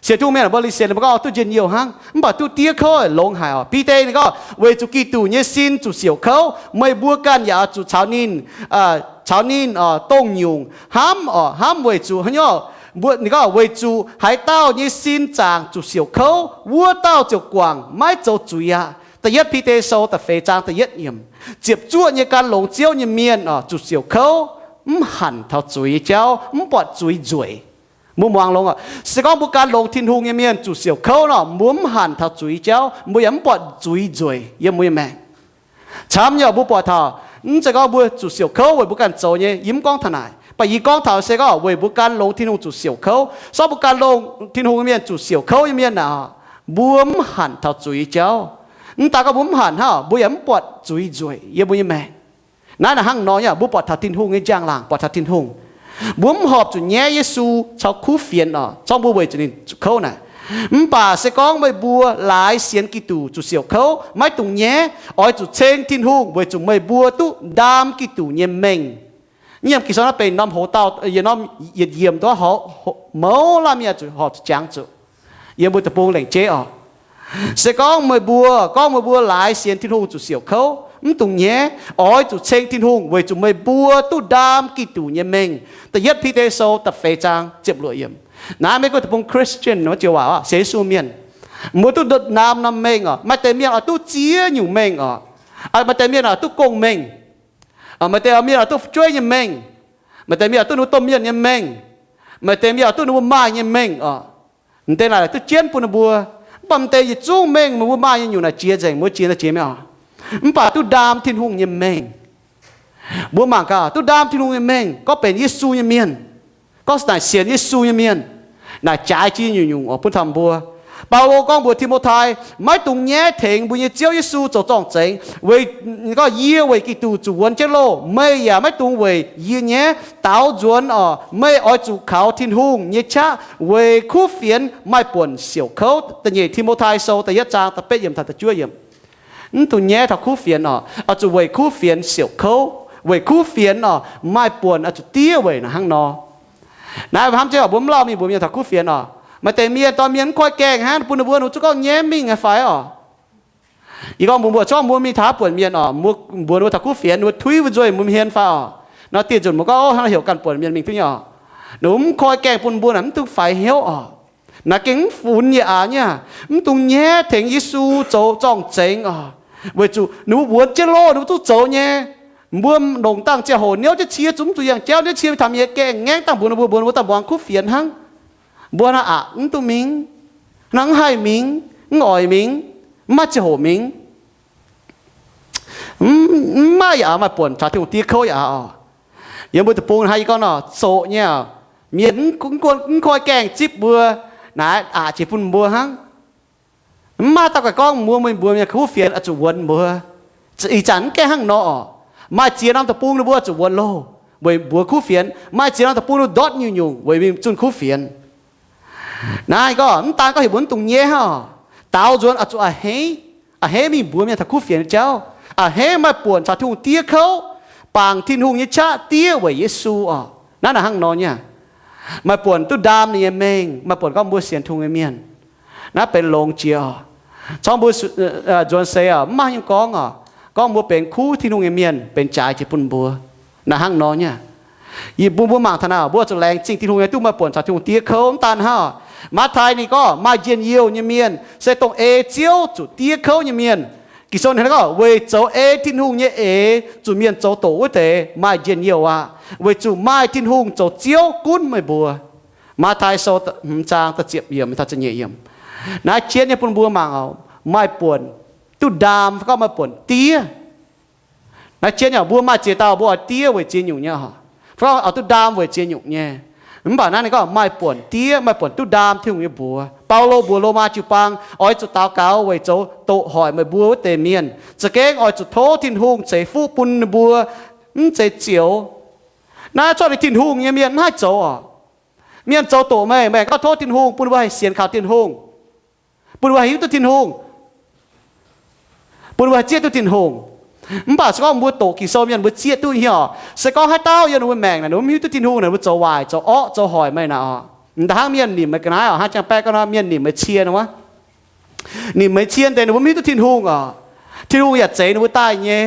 Sienx Tin-Hungh mienh mbuo liuz sienx ninh mbuo gorngv duqv njien-youh hnangv, mv baac duqv diev kouv longx haic oc. Bide ninh gorngv, weic zuqc Giduc nyei sin zuqc siouc kouv, meih mbuo ganh yaac oix zuqc caux ninh, caux ninh dongh nyungc hnamv oc, hnamv weic zuqc haaix nyungc, ninh gorngv weic zuqc haaix dauh nyei sin zaangc zuqc siouc kouv, wuov dauh ziouc guangc maiv zoux zuiz aqv. Da'yietv Bide Sou da'feix zaang da'yietv yiemc. Ziepc zuoqv nyei gan longx Ziouv nyei mienh oc, zuqc siouc kouv, mv hanc taux zuiz nyei jauv, mv buatc zuiz nzueic. Mbuo muangx longx oc, se gorngv mbuo gan longx Tin-Hungh nyei mienh zuqc siouc kouv nor, mbuo mv hanc taux zuiz nyei jauv, mbuo yaac mv buatc zuiz nzueic yiem mbuo nyei maengc. Camv nyei oc, mbuo buatc taux Mv zeiz gorngv mbuo zuqc siouc kouv weic mbuo ganh zoux nyei, yie mv gorngv taux naaic. Mv baac yie gorngv taux se gorngv weic mbuo gan longx Tin-Hungh zuqc siouc kouv. Se gorngv mbuo gan longx Tin-Hungh nyei mienh zuqc siouc kouv nyei mienh naaic, mbuo mv hanc taux zuiz jauv. Mv daan gorngv mbuo mv hanc hnangv, mbuo yaac mv buatc zuiz nzueic yiem mbuo nyei maengc. Naaiv naaic hnangv nor nyei, mbuo buatc taux Tin-Hungh nyei njang-laangc, buatc taux Tin-Hungh. Mbuo mv horpc zuqc nyaiv Yesu caux kuv fienx oc, se gorngv mbuo weic zuqc ninh zuqc kouv naaic. Mv baac se gorngv meih mbuo laaix sienx Giduc zuqc siouc kouv, maiv dungx nyaiv, oix zuqc ceng Tin-Hungh weic zuqc meih mbuo duqv ndaam Giduc nyei mengh. Yiem Ging-Sou naaiv benx norm hoz dauh, yietc norm yietc yiemc nduov mouz laanh mienh zuqc horpc zuqc jangx zuqc yiem mbuo deic-bung lengc jeiv oc. Se gorngv meih mbuo, gorngv meih mbuo laaix sienx Tin-Hungh zuqc siouc kouv, mv dungx nyaiv, oix zuqc ceng Tin-Hungh weic zuqc meih mbuo duqv ndaam Giduc nyei mengh. Da'yietv Bide Sou da'feix zaang ziepc luoqc yiemc. Naaiv maiv gunv deic-bung Christian, joux waac sienx Yesu mienh, mbuo duqv ndaam norm mengh oc. Maaih deix mienh oix duqv ziex nyungc mengh oc. Maaih deix mienh oix duqv gong-mengh. Maaih deix mienh oix duqv fu'jueiv nyei mengh. Maaih deix mienh oix duqv ninh mbuo domh mienh nyei mengh. Maaih deix mienh oix duqv ninh mbuo maaih nyei mengh oc. M'deix naaic duqv jienv bun ninh mbuo. Mv baac m'deix yietc zungv mengh meih mbuo maaih nyei nyungc naaic jiex nzengc, mbuo jiex naaiv jiex mi'aqv. Mv baac duqv ndaam Tin-Hungh nyei mengh, mbuo mangc gaax, duqv ndaam Tin-Hungh nyei mengh, gorngv benx Yesu nyei mienh, gorngv naaic sienx Yesu nyei mienh, naaic jaaix jienv nyungc-nyungc oc bun taux mbuo. Baulo gorngv mbuox Ti^mo^tai, maiv dungx nyaiv tengx mbuo nyei Ziouv Yesu zoux zorng-zengx, weic gorngv, yie weic Giduc zuqc wuonx jienv loh. Meih yaac maiv dungx weic yie nyaiv. Daaux nzuonx oc, meih oix zuqc kaux Tin-Hungh nyei qaqv weic kuv fienx maaih buonc siouc kouv. Da'nyeic Ti^mo^tai Sou da'yietv zaang da'betv yiemc taux da'juov yiemc. Mv dungx nyaiv taux kuv fienx oc, oix zuqc weic kuv fienx siouc kouv, weic kuv fienx oc maaih buonc oix zuqc diev weic naaic hnangv nor. Naaiv hnamv jienv oc, mbuo mv lauh mingh mbuox mienh taux kuv fienx oc. Maaih deix mienh dorh mienh mv koi gaengh hnangv, bun ninh mbuo, ninh mbuo zungv gorngv nyaiv mingh fai oc. Yie gorngv mbuox mbuo, gorngv mbuo mingh taux buonc mienh oc, mbuo mbuox ninh mbuo taux kuv fienx, ninh mbuo tuiv mbuo nzuih mbuo hmien fai oc. Nor dieh nzunc mbuo gorngv, ov, hnangv naaiv heuc ganh buonc mienh mingh duqv nyei oc. Ninh mbuo mv koi gaengh bun mbuo naaic, mv dungx faix hnyouv oc. Naaiv gengh mv funx yie aqv nyei. Mv dungx nyaiv tengx Yesu zoux zorng-zengx oc, weic zuqc ninh mbuo wuonx jienv loh, ninh mbuo zungv zoux nyei. Mbuo longc dangh ziangh hoc niouv jienv cie, zungv mv zuqc yangh jauv, niouv cie mingh taux mienh nyei gaengh, ngaengv dangh mbuox ninh mbuo, mbuox ninh mbuo daaih mbuangz kuv fienx hnangv. Mbuo hnangv aqc mv duqv mingh, hnangv mv haih mingh, mv oix mingh, mv maaih ziangh hoc mingh. Mv, mv maaih yaac maaih buonc caux Tin-Hungh diev kouv yaac oc. Yiem mbuo deic-bung naaiv yie gorngv nor, zoqc nyei oc, mienh mv, mv koi gaengh zipv mbuo, naaiv aqc jiex bun mbuo hnangv. Mv maaih dauh ganh gorngv mbuo, mbuo mienh kuv fienx oix zuqc wuonx mbuo. Ih zanc mv gaengh hnangv nor oc. Maaih ziex norm deic-bung ninh mbuo zuqc wuonx loh weic mbuox kuv fienx. Maaih ziex norm deic-bung ninh ndortv nyungc-nyungc weic mingh zunh kuv fienx. Naaiv gorngv mv daan gorngv heuc mbuo mv dungx nyaiv hnangv oc. Daaux nzuonx oix zuqc a'hneiv, a'hneiv mingh mbuox mienh taux kuv fienx nyei jauv, a'hneiv maaih buonc caux Tin-Hungh diev kouv, bangc Tin-Hungh nyei qaqv diev weic Yesu oc. Naaiv naaic hnangv nor nyei. Maaih buonc duqv ndaam ninh nyei mengh, maaih buonc gorngv mbuo sienx Tin-Hungh nyei mienh. Naaiv benx longx jiex oc. Corc mbuo nzuonx seix oc, mv maaih haaix nyungc gorngv oc, gorngv mbuo benx kuv Tin-Hungh nyei mienh benx jaaix jiex bun mbuo. Naaiv hnangv nor nyei. Yie bun mbuo mangc taux naaiv, mbuo zuqc laengz zingh Tin-Hungh nyei duqv maaih buonc caux Tin-Hungh diev kouv. Mv daan hnangv, Matv^taai ninh gorngv maaih njien-youh nyei mienh se dongh ei Ziouv zuqc diev kouv nyei mienh. Ging-Sou ninh gorngv weic zoux ei Tin-Hungh nyei eix zuqc mienh zoux doqc wuov deix maaih njien-youh aqv, weic zuqc maaih Tin-Hungh zoux Ziouv gunv meih mbuo. Matv^taai Sou hmz zaang da'ziepc yiemc taux da'nyeic yiemc. Naaiv jienv nyei bun mbuo mangc oc, maaih buonc duqv ndaam fai gorngv maaih buonc diev. Naaiv jienv nyei, mbuo maaih ziex dauh mbuo oix diev weic ziex nyungc nyei oc. Fai gorngv oix duqv ndaam weic ziex nyungc nyei. Mv baac naaiv ninh gorngv maaih buonc diev, maaih buonc duqv ndaam Tin-Hungh nyei mbuox. Baulo mbuox Lomaa jiu-baang oix zuqc daux gaux weic zoux doqc hoic meih mbuo wuov deix mienh. Za'gengh oix zuqc tov Tin-Hungh ceix fuqv bun ninh mbuo, mv zeiz zioux. Naaiv cuotv liuz Tin-Hungh nyei mienh mv haih zoux oc. Mienh zoux doqc meih, meih gorngv tov Tin-Hungh bun ninh mbuo haih sienx kaux Tin-Hungh, bun ninh mbuo haih hiuv duqv Tin-Hungh, bun ninh mbuo haih zieqv duqv Tin-Hungh. Mv baac se gorngv mbuo doqc Ging-Sou mienh mbuo zieqv duqv nyei oc. Se gorngv haaix dauh yiem ninh mbuo maengc naaic ninh mbuo mv hiuv duqv Tin-Hungh, ninh mbuo zoux waaic, zoux orqv, zoux hoic meih naaic oc. M'daaih hnangv mienh nimc meih ga'naaiv oc, hnangv Jang Baeqv gorngv nor, mienh nimc meih cie nor wuov, nimc meih cie deix ninh mbuo mv hiuv duqv Tin-Hungh oc. Tin-Hungh yaac zeix ninh mbuo daaih nyei.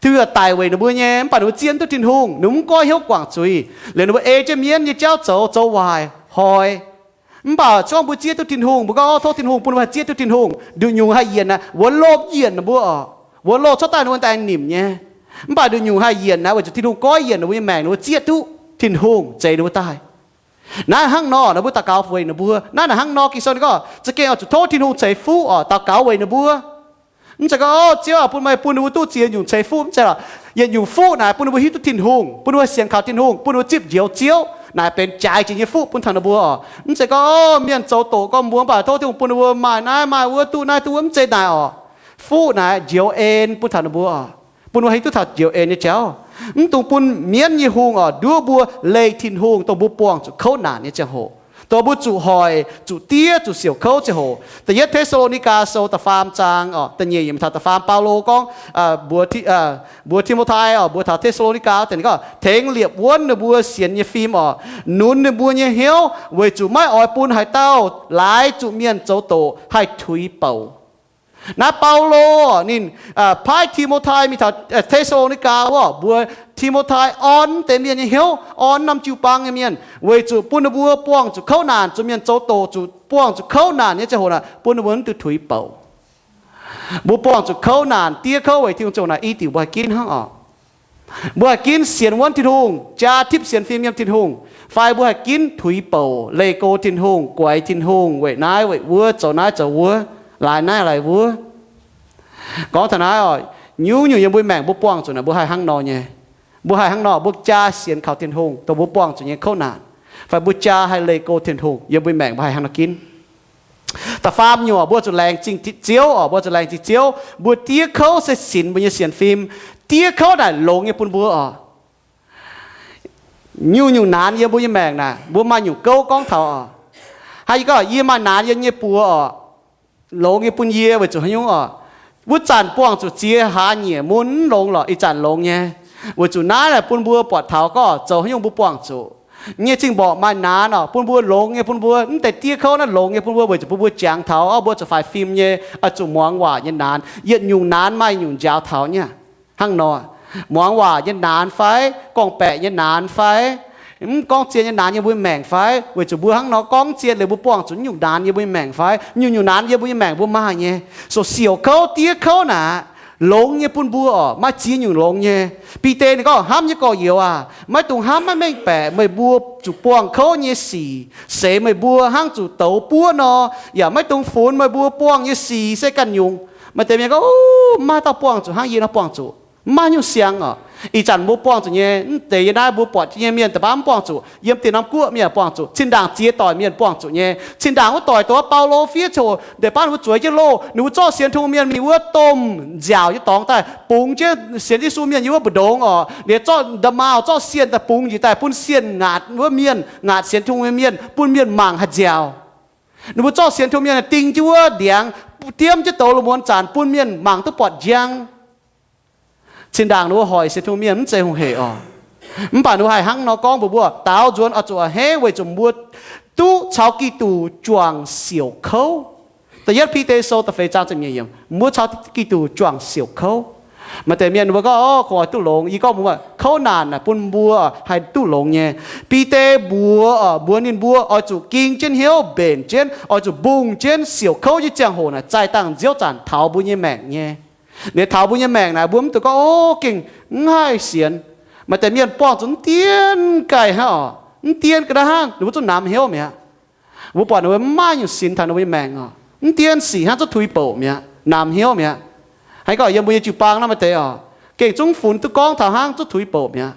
Tin-Hungh yaac daic weic ninh mbuo nyei, mv baac ninh mbuo zieqv mv duqv Tin-Hungh, ninh mbuo mv goiv hnyouv guangc zuiz. Liuz ninh mbuo ei jienv mienv nyei jauv zoux, zoux waaic, hoic. Mv baac se gorngv mbuo zieqv duqv Tin-Hungh, mbuo gorngv, Ov, tov Tin-Hungh bun mbuo haih zieqv duqv Tin-Hungh, nduqc nyungc haih yienc naaic, wuonx loh yienc ninh mbuo oc. Wuonx loh cuotv daaih ninh mbuo daaih nimc nyei. Mv baac nduqc nyungc haih yienc naaic, weic zuqc Tin-Hungh goiv yienc ninh mbuo nyei maengc, ninh mbuo zieqv duqv Tin-Hungh zeix ninh mbuo daaih. Naaiv hnangv nor, ninh mbuo daux gaux weic ninh mbuo. Naaiv naaic hnangv nor, Ging-Sou ninh gorngv za'gengh oix zuqc tov Tin-Hungh ceix fuqv oc, daux gaux weic ninh mbuo. Mv zeiz gorngv, Ov, Ziouv aac, bun meih bun ninh mbuo duqv ziex nyungc ceix fuqv, mv zeiz lorqc. Yietc nyungc fuqv naaic bun ninh mbuo hiuv duqv Tin-Hungh, bun ninh mbuo sienx kaux Tin-Hungh, bun ninh mbuo zipv njoux Ziouv, naaic benx jaaix jiex nyei fuqv bun taux ninh mbuo oc. Mv zeiz gorngv, o, mienh zoux doqc gorngv mbuo, mv baac tov Tin-Hungh bun ninh mbuo maaih naaiv maaih wuov, duqv naaiv duqv wuov, mv zeiz naaic oc. Fuqv naaic njoux en bun taux ninh mbuo oc, bun ninh mbuo hiuv duqv taux njoux en nyei jauv. Mv dungx bun mienv nyei hungh oc nduov mbuo leih Tin-Hungh dongh mbuo buangh zuqc kouv naanc nyei ziangh hoc, dongh mbuo zuqc hoic, zuqc diev, zuqc siouc kouv ziangh hoc. Da'yietv Te^saa^lo^ni^gaa Sou da'faam zaang oc, da'nyeic yiemc taux da'faam, Baulo gorngv, mbuox, mbuox Ti^mo^tai oc, mbuox taux Te^saa^lo^ni^gaa wuov deix gorngv, tengx liepc wuonv ninh mbuo sienx nyei fim oc, nunz ninh mbuo nyei hnyouv, weic zuqc maiv oix bun haaix dauh laaix zuqc mienh zoux doqc haih tuix bouc. Naaiv Baulo ninh paaiv Ti^mo^tai mingh taux Te^saa^lo^ni^gaa wuov, mbuox Ti^mo^tai orn deix mienh nyei hnyouv, orn norm jiu-baang nyei mienh, weic zuqc bun ninh mbuo buangh zuqc kouv naanc, zuqc mienh zoux doqc, zuqc buangh zuqc kouv naanc nyei ziangh hoc naaic, bun ninh mbuo mv duqv tuix bouc. Mbuo buangh zuqc kouv naanc, diev kouv weic Tin-Hungh ziangh hoc naaic, i diuc mbuo haih ginv hnangv oc. Mbuo haih ginv sienx wuonv Tin-Hungh, jaa tipv sienx fim yiem Tin-Hungh, fai mbuo haih ginv tuix bouc, leih go Tin-Hungh, guaix Tin-Hungh, weic naaiv weic wuov, zoux naaiv zoux wuov, laaix naaiv laaix wuov. Gorngv taux naaiv oc, nyungc-nyungc yiem mbuo maengc mbuo buangh zuqc naaic, mbuo haih hnangv nor nyei. Mbuo haih hnangv nor, mbuo jaa sienx kaux Tin-Hungh dongh mbuo buangh zuqc nyei kouv naanc, fai mbuo jaa haih leih go Tin-Hungh, yiem mbuo maengc mbuo haih hnangv nor ginv. Da'faam nyungc, mbuo zuqc laengz zingh Ziouv oc, mbuo zuqc laengz zingh Ziouv. Mbuo diev kouv se sinx mbuo nyei sienx fim. Diev kouv naaic longx nyei bun mbuo oc. Nyungc-nyungc naanx yiem mbuo nyei maengc naaic, mbuo maaih nyungc gouv gorngv taux oc. Haaix yie gorngv yie maaih naanx yiem nyei buoz oc, longx nyei bun yie weic zuqc haaix nyungc oc? Wuov zanc buangh zuqc ziex hlaax nyieqc mun mv longx lorqc, ih zanc longx nyei. Weic zuqc naaiv naaic bun mbuo buatc taux gorngv zoux haaix nyungc mbuo buangh zuqc nyei zingh-mborqc maaih naanx oc, bun mbuo longx nyei bun mbuo. Mv deix diev kouv naaiv longx nyei bun mbuo weic zuqc bun mbuo jangx taux oc, mbuo zuqc faix fim nyei, oix zuqc muangx waac nyei naanx. Yietc nyungc naanx maaih nyungc njaaux taux nyei. Hnangv nor, muangx waac nyei naanx fai, gorngv-baeqc nyei naanx fai, mv gorngv zien nyei naanx yiem mbuo nyei maengc fai, weic zuqc mbuo hnangv nor gorngv zien liuz mbuo buangh zuqc nyungc naanx yiem mbuo nyei maengc fai, nyungc-nyungc naanx yiem mbuo nyei maengc mbuo maaih nyei. So siouc kouv, diev kouv naaic, longx nyei bun mbuo oc, maaih ziex nyungc longx nyei. Bide ninh gorngv, hnamv nyei gorx-youz aac, maiv dungx hnamv maiv mengh baeqc meih mbuo zuqc buangh kouv nyei sic, seix meih mbuo hnangv zuqc douz buov nor, yaac maiv dungx funx meih mbuo buangh nyei sic se ganh nyungc. Maaih deix mienh gorngv, maiv dauh buangh zuqc hnangv yie nor buangh zuqc. Mv maaih nyungc siang oc. Ih zanc mbuo buangh zuqc nyei, mv deix yiem naaiv mbuo buatc nyei mienh deix baav mv buangh zuqc, yiem dien norm guoqv mienh buangh zuqc, zinh ndaangc ziex doic mienh buangh zuqc nyei. Zinh ndaangc wuov doic dongh wuov Baulo fiev coc ndeic baav ninh mbuo zueiz jienv loh, ninh mbuo zorqv sienx Tin-Hungh mienh mingh wuov domh nziaauc nyei dorngx daaih bungx jienv sienx Yesu mienh yiem wuov mbu'ndongx oc. Ninh zorqv nda'maauh zorqv sienh daaih bungx njiec daaih bun sienh ngaatc wuov mienh, ngaatc sienx Tin-Hungh nyei mienh, bun mienh mangc haih nziaauc. Ninh mbuo zorqv sienx Tin-Hungh mienh ding jienv wuov ndiangx, diemv jienv douz lungh muonz zanc bun mienh mangc duqv buatc njang. Zinh ndaangc ninh mbuo hoic sienx Tin-Hungh mienh mv zeiz hungh hec oc. Mv baac ninh mbuo haih hnangv nor gorngv mbuox mbuo, daaux nzuonx oix zuqc a'hneiv weic zuqc mbuo duqv caux Giduc juangc siouc kouv. Da'yietv Bide Sou da'feix zaang ziepc nyeic yiemc, mbuo caux Giduc juangc siouc kouv. Maaih deix mienh mbuo gorngv, o, kungx oix duqv longx. Yie gorngv mbuox mbuo, kouv naanc naaic bun mbuo haih duqv longx nyei. Bide mbuox, mbuox ninh mbuo oix zuqc ging jienv hnyouv, mbenc jienv, oix zuqc mbungh jienv siouc kouv nyei ziangh hoc naaic zaih dangh nziouv zanc taux mbuo nyei maengc nyei. Liuz taux mbuo nyei maengc naaic, mbuo mv dungx gorngv, o, gengh mv haih sienx. Maaih deix mienh buangh zuqc mv dien ga'naaiv hnangv oc, mv dien ga'naaiv hnangv, ninh mbuo zungv namx hnyouv mi'aqv. Mbuo buatc ninh mbuo mv maaih nyungc sinx taux ninh mbuo nyei maengc oc. Mv dien sic hnangv, zungv tuix bouc mi'aqv, namx hnyouv mi'aqv. Hnangv gorngv yiem mbuo nyei jiu-baang naaiv maaih deix oc, gengh zungv funx duqv gorngv taux hnangv, zungv tuix bouc mi'aqv.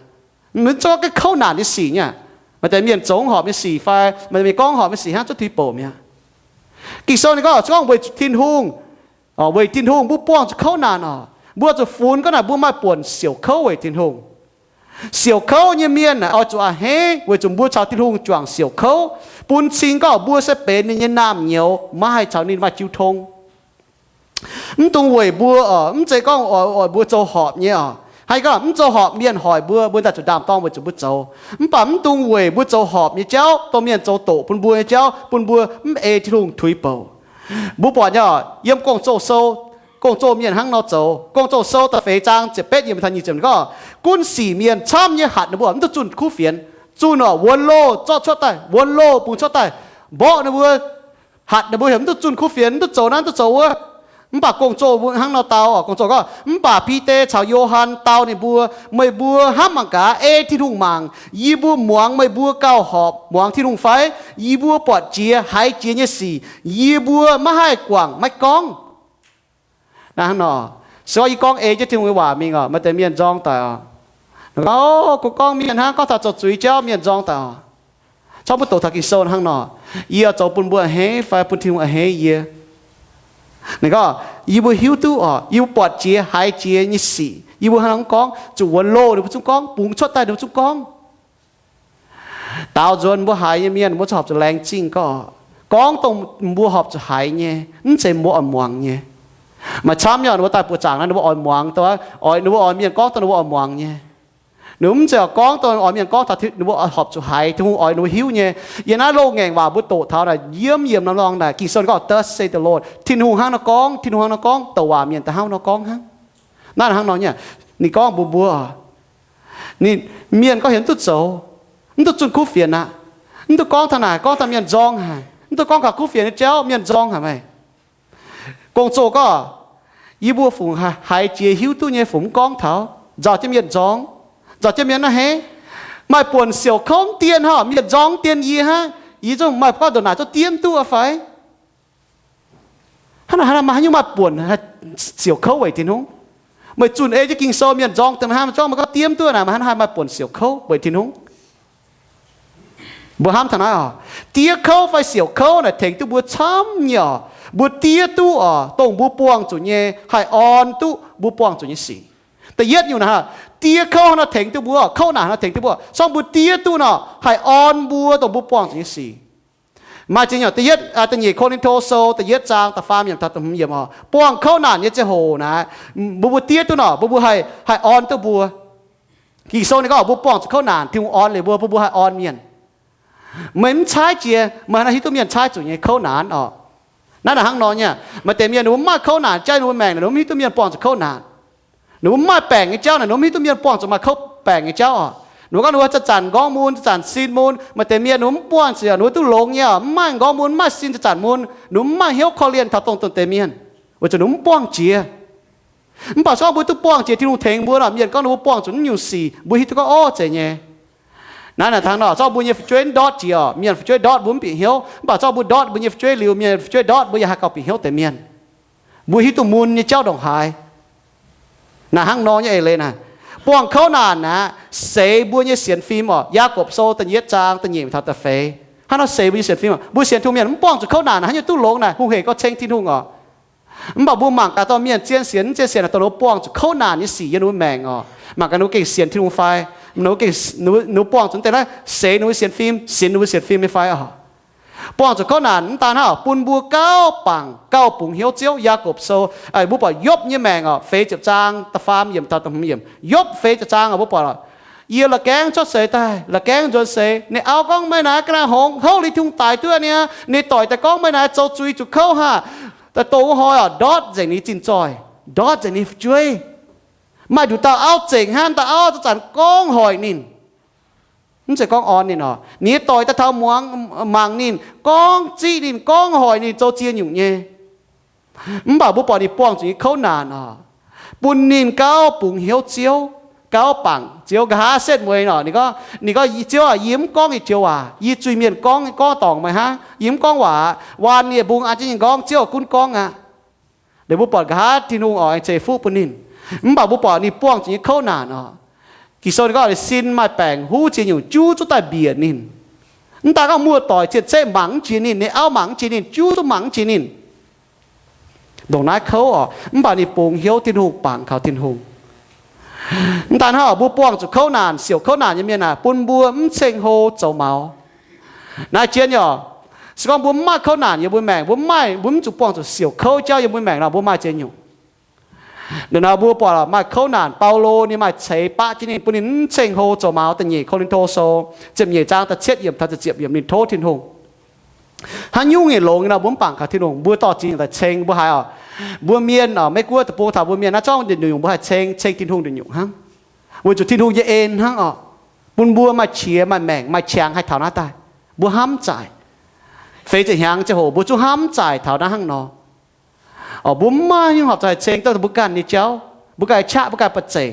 Mv zeiz gorngv kouv naanc nyei sic nyei. Maaih deix mienh zoux horpc nyei sic fai maaih deix mienh gorngv horpc nyei sic hnangv, zungv tuix bouc mi'aqv. Ging-Sou ninh gorngv, gorngv weic zuqc Tin-Hungh, weic Tin-Hungh mbuo buangh zuqc kouv naanc oc. Mbuo zuqc funx gorngv naaic mbuo maaih buonc siouc kouv weic Tin-Hungh. Siouc kouv nyei mienh naaic oix zuqc a'hneiv weic zuqc mbuo caux Tin-Hungh juangc siouc kouv, bun cing gorngv mbuo se benx ninh nyei naamh nyouz, maiv haih caux ninh maaih jiu tong. Mv dungx weic mbuo oc, mv zeiz gorngv oix mbuo zoux horpc nyei oc. Hnangv gorngv mv zoux horpc mienh hoic mbuo, mbuo daaih zuqc ndaam-dorng weic zuqc mbuo zoux. Mv baac mv dungx weic mbuo zoux horpc nyei jauv, dongh mienh zoux doqc bun mbuo nyei jauv, bun mbuo mv ei Tin-Hungh tuix bouc. Mbuo buatc nyei oc, yiem Gong-Zoh Sou, Gong-Zoh mienh hnangv nor zoux. Gong-Zoh Sou da'feix zaang ziepc betv yiemc taux nyic ziepc gorngv, gunv sic mienh camv nyei hatc ninh mbuo mv duqv zunh kuv fienx. Zunh oc, wuonx loh zorqv cuotv daaih, wuonx loh bungx cuotv daaih, mborqv ninh mbuo, hatc ninh mbuo heuc mv duqv zunh kuv fienx, mv duqv zoux naaiv, mv duqv zoux wuov. Mv baac Gong-Zoh hnangv nor dau oc, Gong-Zoh gorngv, mv baac Bide caux Yo^han dau ninh mbuo, meih mbuo hnamv mangc gaax, ei Tin-Hungh mangc, yie mbuo muangx meih mbuo gauh horpc muangx Tin-Hungh fai? Yie mbuo buatc jiex haiz jiex nyei sic, yie mbuo maiv haih guangc maiv gorngv. Naaiv hnangv nor, Se gorngv yie gorngv ei jienv Tin-Hungh nyei waac mingh oc, maaih deix mienh nzorng daic oc. Gorngv, o, gorngv mienh hnangv, gorngv taux zoux zuiz jauv mienh nzorng daic oc. Corc mbuo doqc taux Ging-Sou hnangv nor, yie zoux bun mbuo a'hneiv fai bun Tin-Hungh a'hneiv yie? Ninh gorngv, yie mbuo hiuv duqv oc, yie mbuo buatc jiex haiz jiex nyei sic, yie mbuo hnangv gorngv, zuqc wuonx loh ninh mbuo zungv gorngv, bungx cuotv daaih ninh mbuo zungv gorngv. Daaux nzuonx mbuo haiz nyei mienh, mbuo zuqc horpc zuqc laengz zingh gorngv, gorngv dongh mbuo horpc zuqc haiz nyei, mv zeiz mbuo oix muangx nyei. Maaih camv nyei, ninh mbuo daaih buoqc zaangc naaiv, ninh mbuo oix muangx, oix ninh mbuo oix mienh gorngv dongh ninh mbuo oix muangx nyei. Ninh mbuo mv zeiz oix gorngv dongh oix mienh gorngv taux ninh mbuo horpc zuqc haiz, Tin-Hungh oix ninh mbuo hiuv nyei. Yiem naaiv loz-ngaengc waac mbuo doqc taux naaic, yiem yiemc norm lorngh naaic, Ging-Sou ninh gorngv, Thus saith the Lord, Tin-Hungh hnangv nor gorngv, Tin-Hungh hnangv nor gorngv, douc waac mienh da'hnangv nor gorngv hnangv. Naaiv hnangv nor nyei, ninh gorngv mbuox mbuo, ninh, mienh gorngv heuc mv duqv zoux, mv duqv zunh kuv fienx aqv, mv duqv gorngv taux naaic, gorngv taux mienh nzorng haic, mv duqv gorngv taux kuv fienx nyei jauv, mienh nzorng haic meih. Gong-zoh gorngv, yie mbuo fungc haiz jiex hiuv duqv nyei fungc mv gorngv taux, nzauc jienv mienh nzorng, nzauc jienv mienh naaiv hneiv. Maaih buonc siouc kouv mv dien hnangv, mienh nzorng mv dien yie hnangv, yie zungv maaih gorngv ndongc naaic zungv diev mv duqv fai? Hnangv naaic, hnangv naaic maaih haaix nyungc maaih buonc siouc kouv weic Tin-Hungh? Meih zunh ei jienv Ging-Sou, mienh nzorng deix hnangv, meih gorngv diev mv duqv naaic, meih hnangv haaix maaih buonc siouc kouv weic Tin-Hungh? Mbuo hnamv taux naaiv oc, diev kouv fai siouc kouv naaic tengx duqv mbuo camv nyei oc. Mbuo diev duqv oc, dongh mbuo buangh zuqc nyei haih orn duqv mbuo buangh zuqc nyei sic. Da'yietv nyungc naaic, diev kouv hnangv nor tengx duqv mbuo, kouv naanc hnangv nor tengx duqv mbuo, se gorngv mbuo diev duqv nor, haih orn mbuo dongh mbuo buangh zuqc nyei sic. Maaih ziex nyungc, da'yietv, da'nyeic Ko^lin^to Sou da'yietv zaang da'faam yiemc taux da'hmz yiemc oc, buangh kouv naanc nyei ziangh hoc naaic, mbuo, mbuo diev duqv nor, mbuo, mbuo haih, haih orn duqv mbuo. Ging-Sou ninh gorngv mbuo buangh zuqc kouv naanc, Tin-Hungh orn liuz mbuo, mbuo, mbuo haih orn mienh. Meih mv caaiv jiex, meih hnangv hiuv duqv mienh caaiv zuqc nyei kouv naanc oc. Naaiv naaic hnangv nor nyei, maaih deix mienh ninh mbuo mv maaih kouv naanc jauv, ninh mbuo maengc naaic, ninh mbuo mv hiuv duqv mienh buangh zuqc kouv naanc. Ninh mbuo mv maaih baengc nyei jauv naaic, ninh mbuo mv hiuv duqv mienh buangh zuqc maaih kouv, baengc nyei jauv oc. Ninh mbuo gorngv ninh mbuo zanc-zanc m'nqorngv mun, zanc-zanc sin mun. Maaih deix mienh ninh mbuo mv buangh zuqc, ninh mbuo duqv longx nyei oc, mv maaih m'nqorngv mun, mv maaih sin zanc-zanc mun, ninh mbuo mv maaih hnyouv korv-lienh taux dongh dongh deix mienh, weic zuqc ninh mbuo mv buangh jiex. Mv baac se gorngv mbuo duqv buangh jiex, Tin-Hungh tengx mbuo nor, mienh gorngv ninh mbuo buangh zuqc naaiv nyungc sic, mbuo hiuv duqv gorngv, orv, zeiz nyei. Naaiv naaic hnangv nor, se gorngv mbuo nyei fu'jueiv mv ndortv jiex oc, mienh fu'jueiv ndortv mbuo mv bieqc hnyouv. Mv baac se gorngv mbuo ndortv mbuo nyei fu'jueiv liuz, mienh fu'jueiv ndortv mbuo yaac haih gauh bieqc hnyouv deix mienh. Mbuo hiuv duqv mun nyei jauv ndongc haaix. Naaic hnangv nor nyei eix leiz naaic, buangh kouv naanc naaic seix mbuo nyei sienx fim oc. Yaagorpc Sou da'yietv zaang da'nyeic taux da'feix, hnangv nor seix mbuo nyei sienx fim oc. Mbuo sienx Tin-Hungh mienh mv buangh zuqc kouv naanc naaic, haaix nyungc duqv longx naaic, hungh hec gorngv ceng Tin-Hungh oc. Mv baac mbuo mangc gaax dorh mienh zien sienx mv zien sienx, dongh ninh mbuo buangh zuqc kouv naanc nyei sic yiem ninh mbuo maengc oc. Mangc gaax ninh mbuo gengh sienx Tin-Hungh fai, ninh mbuo buangh zuqc deix naaiv seix ninh mbuo sienx fim, sienx ninh mbuo sienx fim nyei fai oc. Buangh zuqc kouv naanc mv daan hnangv, bun mbuo gauh bangc gauh bungx hnyouv Ziouv. Yaagorpc Sou, mbuo buatc Yopv nyei maengc oc, feix ziepc zaang da'faam yiemc taux da'hmz yiemc. Yopv feix ziepc zaang oc, mbuo buatc oc, yie la'gaengv cuotv seix daaih, la'gaengv nzuonx seix. Ninh auv gorngv, meih naaic ga'naaiv hngongx, houv liuz Tin-Hungh daic duqv niaa. Ninh doic daaih gorngv, meih naaic zoux zuiz zuqc kouv haah. Daaih dongh wuov hnoi oc, ndortv nzengc ninh zinh zoih, ndortv nzengc ninh fu'jueiv. Maaih nduqc dauh auv zengc hnangv, dauh auv zanc-zanc gorngv hoic ninh. Mv zeiz gorngv orn ninh oc. Ninh nyei doic daaih taux muangx, mangc ninh, gorngv ziqv ninh, gorngv hoic ninh zoux ziex nyungc nyei. Mv baac mbuo buatc ninh buangh zuqc nyei kouv naanc oc, bun ninh gauh bungx hnyouv Ziouv, gauh bangc Ziouv. Nqa'haav setv mueiz nor, ninh gorngv, ninh gorngv, Ziouv aac, yie mv gorngv nyei joux waac. Yie zuiz-mienh gorngv, gorngv dorngc meih hnangv. Yie mv gorngv waac. Waanc nie-mbung an jienv ninh nqorngv, Ziouv gunv gorngv aqv. Liuz mbuo buatc nqa'haav Tin-Hungh oix ceix fuqv bun ninh. Mv baac mbuo buatc ninh buangh zuqc nyei kouv naanc oc. Ging-Sou ninh gorngv, sin maaih baengc huv ziex nyungc juv zuqc daaih mbiec ninh. Mv daan gorngv muoz-doic cien-ceqv mangc mv jiex ninh, ninh auv mangc mv jiex ninh, juv zuqc mangc mv jiex ninh. Ndongc naaiv kouv oc, mv baac ninh bungx hnyouv Tin-Hungh, bangc kaux Tin-Hungh. Mv daan hnangv oc, mbuo buangh zuqc kouv naanc, siouc kouv naanc nyei mienh aah, bun mbuo mv ceng-hlo zoux maux. Naaiv jien nyei oc, se gorngv mbuo mv maaih kouv naanc yiem mbuo maengc, mbuo mv maaih, mbuo mv zuqc buangh zuqc siouc kouv jauv yiem mbuo maengc nor, mbuo maaih ziex nyungc. Liuz nor mbuo buatc maaih kouv naanc, Baulo ninh maaih ceix baqv jienv ninh, bun ninh mv ceng-hlo zoux maux. Da'nyeic Ko^lin^to Sou ziepc nyeic zaang da'cietv yiemc taux ziepc yiemc ninh tov Tin-Hungh. Haaix nyungc nyei longx nor mbuo mv bangc kaux Tin-Hungh, mbuo dorh zingh daaih ceng. Mbuo haiz oc, mbuo mienh oc, Meiv-Guoqv deic-bung taux mbuo mienh naaiv zorqv nduqc nyungc mbuo haih ceng, ceng Tin-Hungh nduqc nyungc hnangv. Weic zuqc Tin-Hungh nyei en hnangv oc, bun mbuo maaih qiex maaih maengc maaih qangx haih taux naaiv daaih. Mbuo hnamv zaaic, feix ziepc hnyangx ziangh hoc mbuo zungv hnamv zaaic taux naaiv hnangv nor. Oc, mbuo mv maaih hnyouv horpc zuqc haih ceng duqv mbuo ganh nyei jauv, mbuo ganh qaqv, mbuo ganh ba'zeic.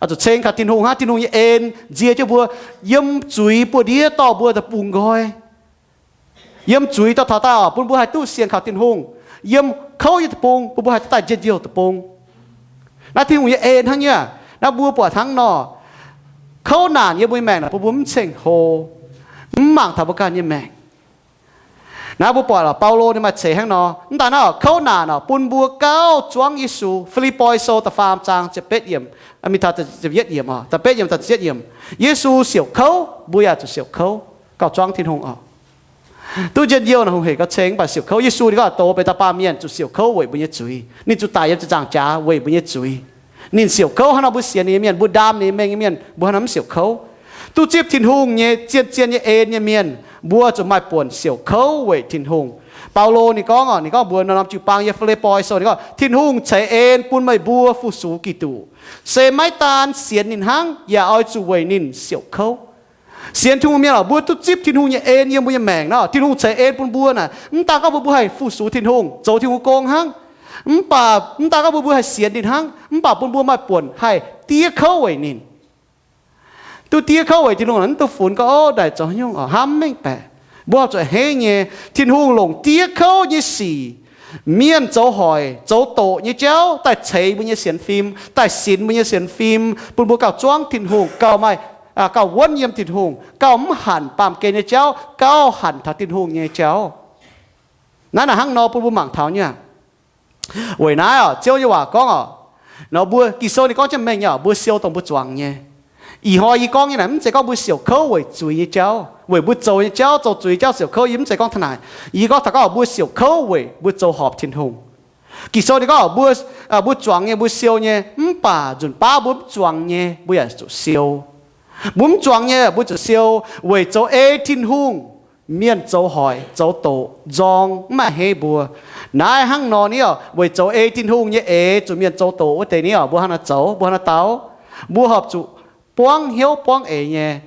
Oix zuqc ceng kaux Tin-Hungh hnangv. Tin-Hungh nyei en nzie jienv mbuo, yiem zuiz buoz-ndiev dorh mbuo daaih bungx nqoi. Yiem zuiz dorh taux daaih oc, bun mbuo haih duqv sienx kaux Tin-Hungh. Yiem kouv nyei deic-bung bun mbuo haih duqv daaih njien-youh deic-bung. Naaiv Tin-Hungh nyei en hnangv nyei. Naaiv mbuo buatc hnangv nor, kouv naanc yiem mbuo nyei maengc naaic bun mbuo mv ceng-hlo, mv mangc taux mbuo ganh nyei maengc. Naaiv mbuo buatc Baulo ninh maaih ceix hnangv nor. Mv daaih naaiv kouv naanc oc, bun mbuo gauh zuangv Yesu. Fi^lipv^poi Sou da'faam zaang ziepc betv yiemc, mingh taux ziepc yietv yiemc, da'betv yiemc taux ziepc yietv yiemc. Yesu siouc kouv, mbuo yaac zuqc siouc kouv gauh zuangv Tin-Hungh oc. Duqv njien-youh naaic hungh heic gauh ceng, mv baac siouc kouv. Yesu ninh gorngv doz benx dauh baamh mienh zuqc siouc kouv weic mbuo nyei zuiz. Ninh zuqc daic yiem ziepc nzaangc jaax weic mbuo nyei zuiz. Ninh siouc kouv. Hnangv nor mbuo sienx ninh nyei mienh, mbuo ndaam ninh nyei mengh nyei mienh, mbuo hnangv nor mv siouc kouv. Duqv zipv Tin-Hungh nyei zien-zien nyei en nyei mienh, mbuo zuqc maaih buonc siouc kouv weic Tin-Hungh. Baulo ninh gorngv oc, ninh gorngv mbuox norm-norm jiu-baang yiem Fi^lipv^poi Sou, ninh gorngv, Tin-Hungh ceix en bun meih mbuo fu-sux Giduc, se maiv daan sienx ninh hnangv, yaac oix zuqc weic ninh siouc kouv. Sienx Tin-Hungh mienh oc, mbuo duqv zipv Tin-Hungh nyei en yiem mbuo nyei maengc nor, Tin-Hungh ceix en bun mbuo naaic, mv daan gorngv mbuo, mbuo haih fu-sux Tin-Hungh, zoux Tin-Hungh gong hnangv, mv baac mv daan gorngv mbuo, mbuo haih sienx ninh hnangv, mv baac bun mbuo maaih buonc haih diev kouv weic ninh. Duqv diev kouv weic Tin-Hungh naaic, mv duqv funx gorngv, ov, naaic zoux haaix nyungc oc, hnamv mengh baeqc. Mbuo horpc zuqc a'hneiv nyei. Tin-Hungh longc diev kouv nyei sic, mienh zoux hoic, zoux doqc nyei jauv daaih ceix mbuo nyei sienx fim, daaih sinx mbuo nyei sienx fim, bun mbuo gauh zuangv Tin-Hungh, gauh maaih, gauh wuonv yiem Tin-Hungh, gauh mv hanc baamh gen nyei jauv, gauh hanc taux Tin-Hungh nyei jauv. Naaiv naaic hnangv nor bun mbuo mangc taux nyei aqv. Weic naaiv oc, Ziouv nyei waac gorngv oc, nor mbuo Ging-Sou ninh gorngv jienv mengh nyei oc, mbuo siou dongh mbuo zuangx nyei. Ih hnoi yie gorngv nyei naaic, mv zeiz gorngv mbuo siouc kouv weic zuiz nyei jauv, weic mbuo zoux nyei jauv, zoux zuiz nyei jauv siouc kouv, yie mv zeiz gorngv taux naaic. Yie gorngv taux gorngv mbuo siouc kouv weic mbuo zoux horpc Tin-Hungh. Ging-Sou ninh gorngv mbuo, mbuo zuangx nyei, mbuo siou nyei, mv baac nzunc baav mbuo mv zuangx nyei, mbuo yaac zuqc siou. Mbuo mv zuangx nyei, mbuo zuqc siou, weic zoux ei Tin-Hungh, mienh zoux hoic, zoux doqc, nzorng, mv maaih hei mbuo. Naaiv hnangv nor ni oc, weic zoux ei Tin-Hungh nyei eix zuqc mienh zoux doqc wuov deix ni oc, mbuo hnangv naaiv zoux, mbuo hnangv naaiv dau, mbuo horpc zuqc buangv hnyouv buangv eix nyei,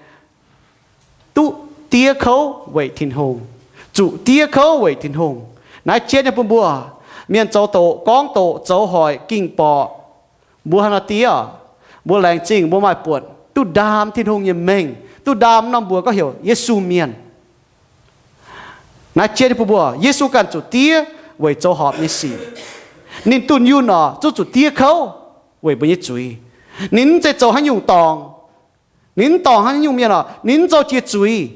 duqv diev kouv weic Tin-Hungh, zuqc diev kouv weic Tin-Hungh. Naaiv jienv nyei bun mbuo, mienh zoux doqc, gorngv doqc, zoux hoic, ging borqc, mbuo hnangv naaiv diev oc, mbuo laengz zingh mbuo maaih buonc duqv ndaam Tin-Hungh nyei mengh, duqv ndaam norm mbuox gorngv heuc Yesu mienh. Naaiv jienv nyei bun mbuo, Yesu ganh zuqc diev weic zoux horpc nyei sic. Ninh dunh yunh oc, zungv zuqc diev kouv weic mbuo nyei zuiz. Ninh mv zeiz zoux haaix nyungc dorngc, ninh mv dorngc haaix nyungc mienh oc, ninh mv zoux jiex zuiz,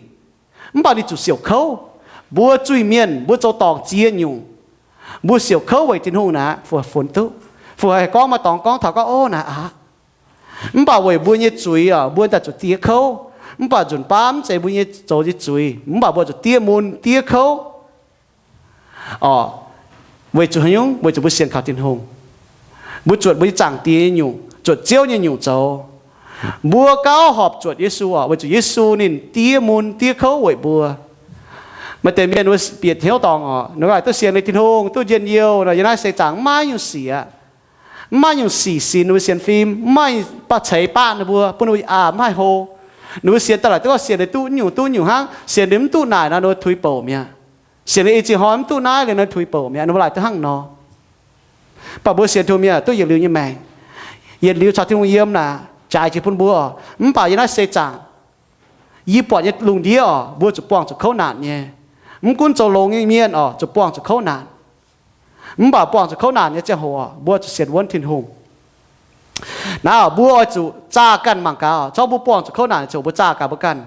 mv baac ninh zuqc siouc kouv. Mbuo zuiz-mienh mbuo zoux dorngc ziex nyungc, mbuo siouc kouv weic Tin-Hungh naaic, fu funx duqv, fu haih gorngv maaih dorngx gorngv taux gorngv, ov, naaic aqv. Mv baac weic mbuo nyei zuiz oc, mbuo daaih zuqc diev kouv. Mv baac nzunc baav mv zeiz mbuo nyei zoux nyei zuiz, mv baac mbuo zuqc diev mun diev kouv oc. Weic zuqc haaix nyungc? Weic zuqc mbuo sienx kaux Tin-Hungh, mbuo zuotc mbuo nyei Zaangc Diex nyei nyungc, zuotc Ziouv nyei nyungc zoux. Mbuo gauh horpc zuotc Yesu oc, weic zuqc Yesu ninh diev mun diev kouv weic mbuo. Maaih deix mienh wuov bieqc hnyouv dorngc oc, ninh laaic duqv sienx liuz Tin-Hungh, duqv njien-youh nor, yiem naaiv seix zaangc mv maaih nyungc sic aqv. Mv maaih nyungc sic sinx ninh mbuo sienx fim, mv maaih nyungc baac ceix baqv ninh mbuo, bun ninh mbuo aqc mv haih hlo. Ninh mbuo sienx daaih laaic duqv gorngv sienx liuz duqv nyungc duqv nyungc hnangv, sienx liuz mv duqv naaic nor ninh mbuo tuix bouc mi'aqv. Sienx liuz ei ziex hnoi mv duqv naaiv liuz nor tuix bouc mi'aqv, ninh mbuo laaic duqv hnangv nor. Mv baac mbuo sienx Tin-Hungh mienh duqv yietc liuz nyei maengc, yietc liuz caux Tin-Hungh yiem naaic, jaaix jiex bun mbuo. Mv baac yiem naaiv seix zaangc, yie buatc nyei lungh ndiev oc, mbuo zuqc buangh zuqc kouv naanc nyei. Mv gunv zoux longx nyei mienh oc, zuqc buangh zuqc kouv naanc. Mv baac buangh zuqc kouv naanc nyei ziangh hoc oc, mbuo zuqc sienx wuonv Tin-Hungh. Naaiv oc, mbuo oix zuqc zaah ganh mangc gaax oc. Corc mbuo buangh zuqc kouv naanc nyei ziangh hoc mbuo zaah gaax mbuo ganh.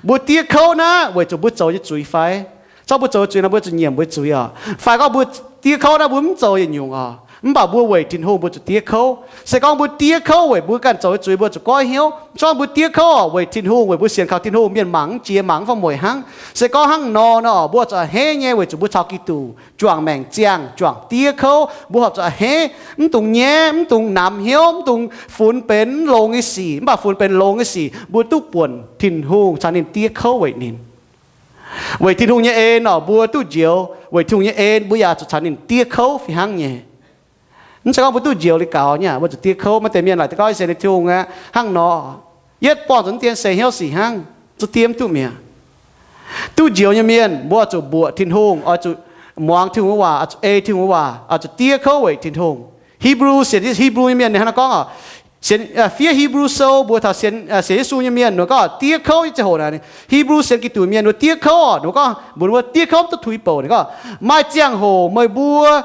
Mbuo diev kouv naaiv weic zuqc mbuo zoux nyei zuiz fai? Corc mbuo zoux nyei zuiz nor mbuo zuqc nyiemc mbuo nyei zuiz oc. Fai gorngv mbuo diev kouv naaiv mbuo mv zoux yietc nyungc oc, mv baac mbuo weic Tin-Hungh mbuo zuqc diev kouv. Se gorngv mbuo diev kouv weic mbuo ganh zoux nyei zuiz mbuo zuqc goiv hnyouv. Corc mbuo diev kouv oc weic Tin-Hungh, weic mbuo sienx kaux Tin-Hungh mienh mangc mv jiex mangc mv faaux mueic hnangv. Se gorngv hnangv nor nor oc, mbuo zuqc a'hneiv nyei weic zuqc mbuo caux Giduc juangc maengc ziangh, juangc diev kouv. Mbuo horpc zuqc a'hneiv, mv dungx nyaiv, mv dungx namx hnyouv, mv dungx funx benx mv longx nyei sic. Mv baac funx benx longx nyei sic, mbuo duqv buonc Tin-Hungh caux ninh diev kouv weic ninh. Weic Tin-Hungh nyei en oc, mbuo duqv njoux. Weic Tin-Hungh nyei en mbuo yaac zuqc caux ninh diev kouv fih hnangv nyei. Mv zeiz gorngv mbuo duqv njoux liuz gaux nyei aqv, mbuo zuqc diev kouv. Maaih deix mienh laaic daux gaux, yie sienx liuz Tin-Hungh aqv, hnangv nor, yietv buangh zuqc dien seix hnyouv sic hnangv, zuqc diev mv duqv mi'aqv. Duqv njoux nyei mienh mbuo zuqc mbuoqc Tin-Hungh, oix zuqc muangx Tin-Hungh nyei waac, oix zuqc ei Tin-Hungh nyei waac, oix zuqc diev kouv weic Tin-Hungh. Hebrew, sienx Hebrew nyei mienh ninh hnangv naaiv gorngv oc, sienx, fiev Hebrew Sou mbuox taux sienx, sienx Yesu nyei mienh ninh gorngv diev kouv nyei ziangh hoc naaic, Hebrew sienx Giduc mienh ninh diev kouv oc, ninh gorngv mbuox ninh mbuo diev kouv mv duqv tuix bouc. Ninh gorngv maaih ziangh hoc meih mbuo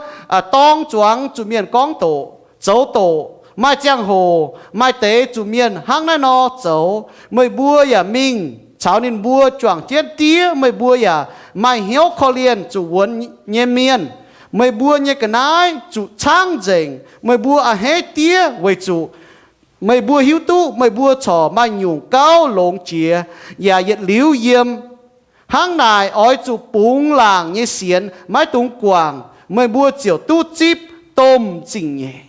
dorng zuangx zuqc mienh gorngv doqc, zoux doqc, Maaih ziangh hoc maaih deix zuqc mienh hnangv naaiv nor zoux, meih mbuo yaac mingh caux ninh mbuo juangc jienv diev. Meih mbuo yaac maaih hnyouv korv-lienh zuqc wuonx nyei mienh. Meih mbuo nyei ga'naaiv zuqc caangv nzengc. Meih mbuo a'hneiv diev weic zuqc meih mbuo hiuv duqv meih mbuo corc maaih nyungc gauh longx jiex yaac yietc liuz yiem. Hnangv naaic oix zuqc bungx laangc nyei sienx, maiv dungx guangc, meih mbuo ziouc duqv zipv domh zingh nyeic.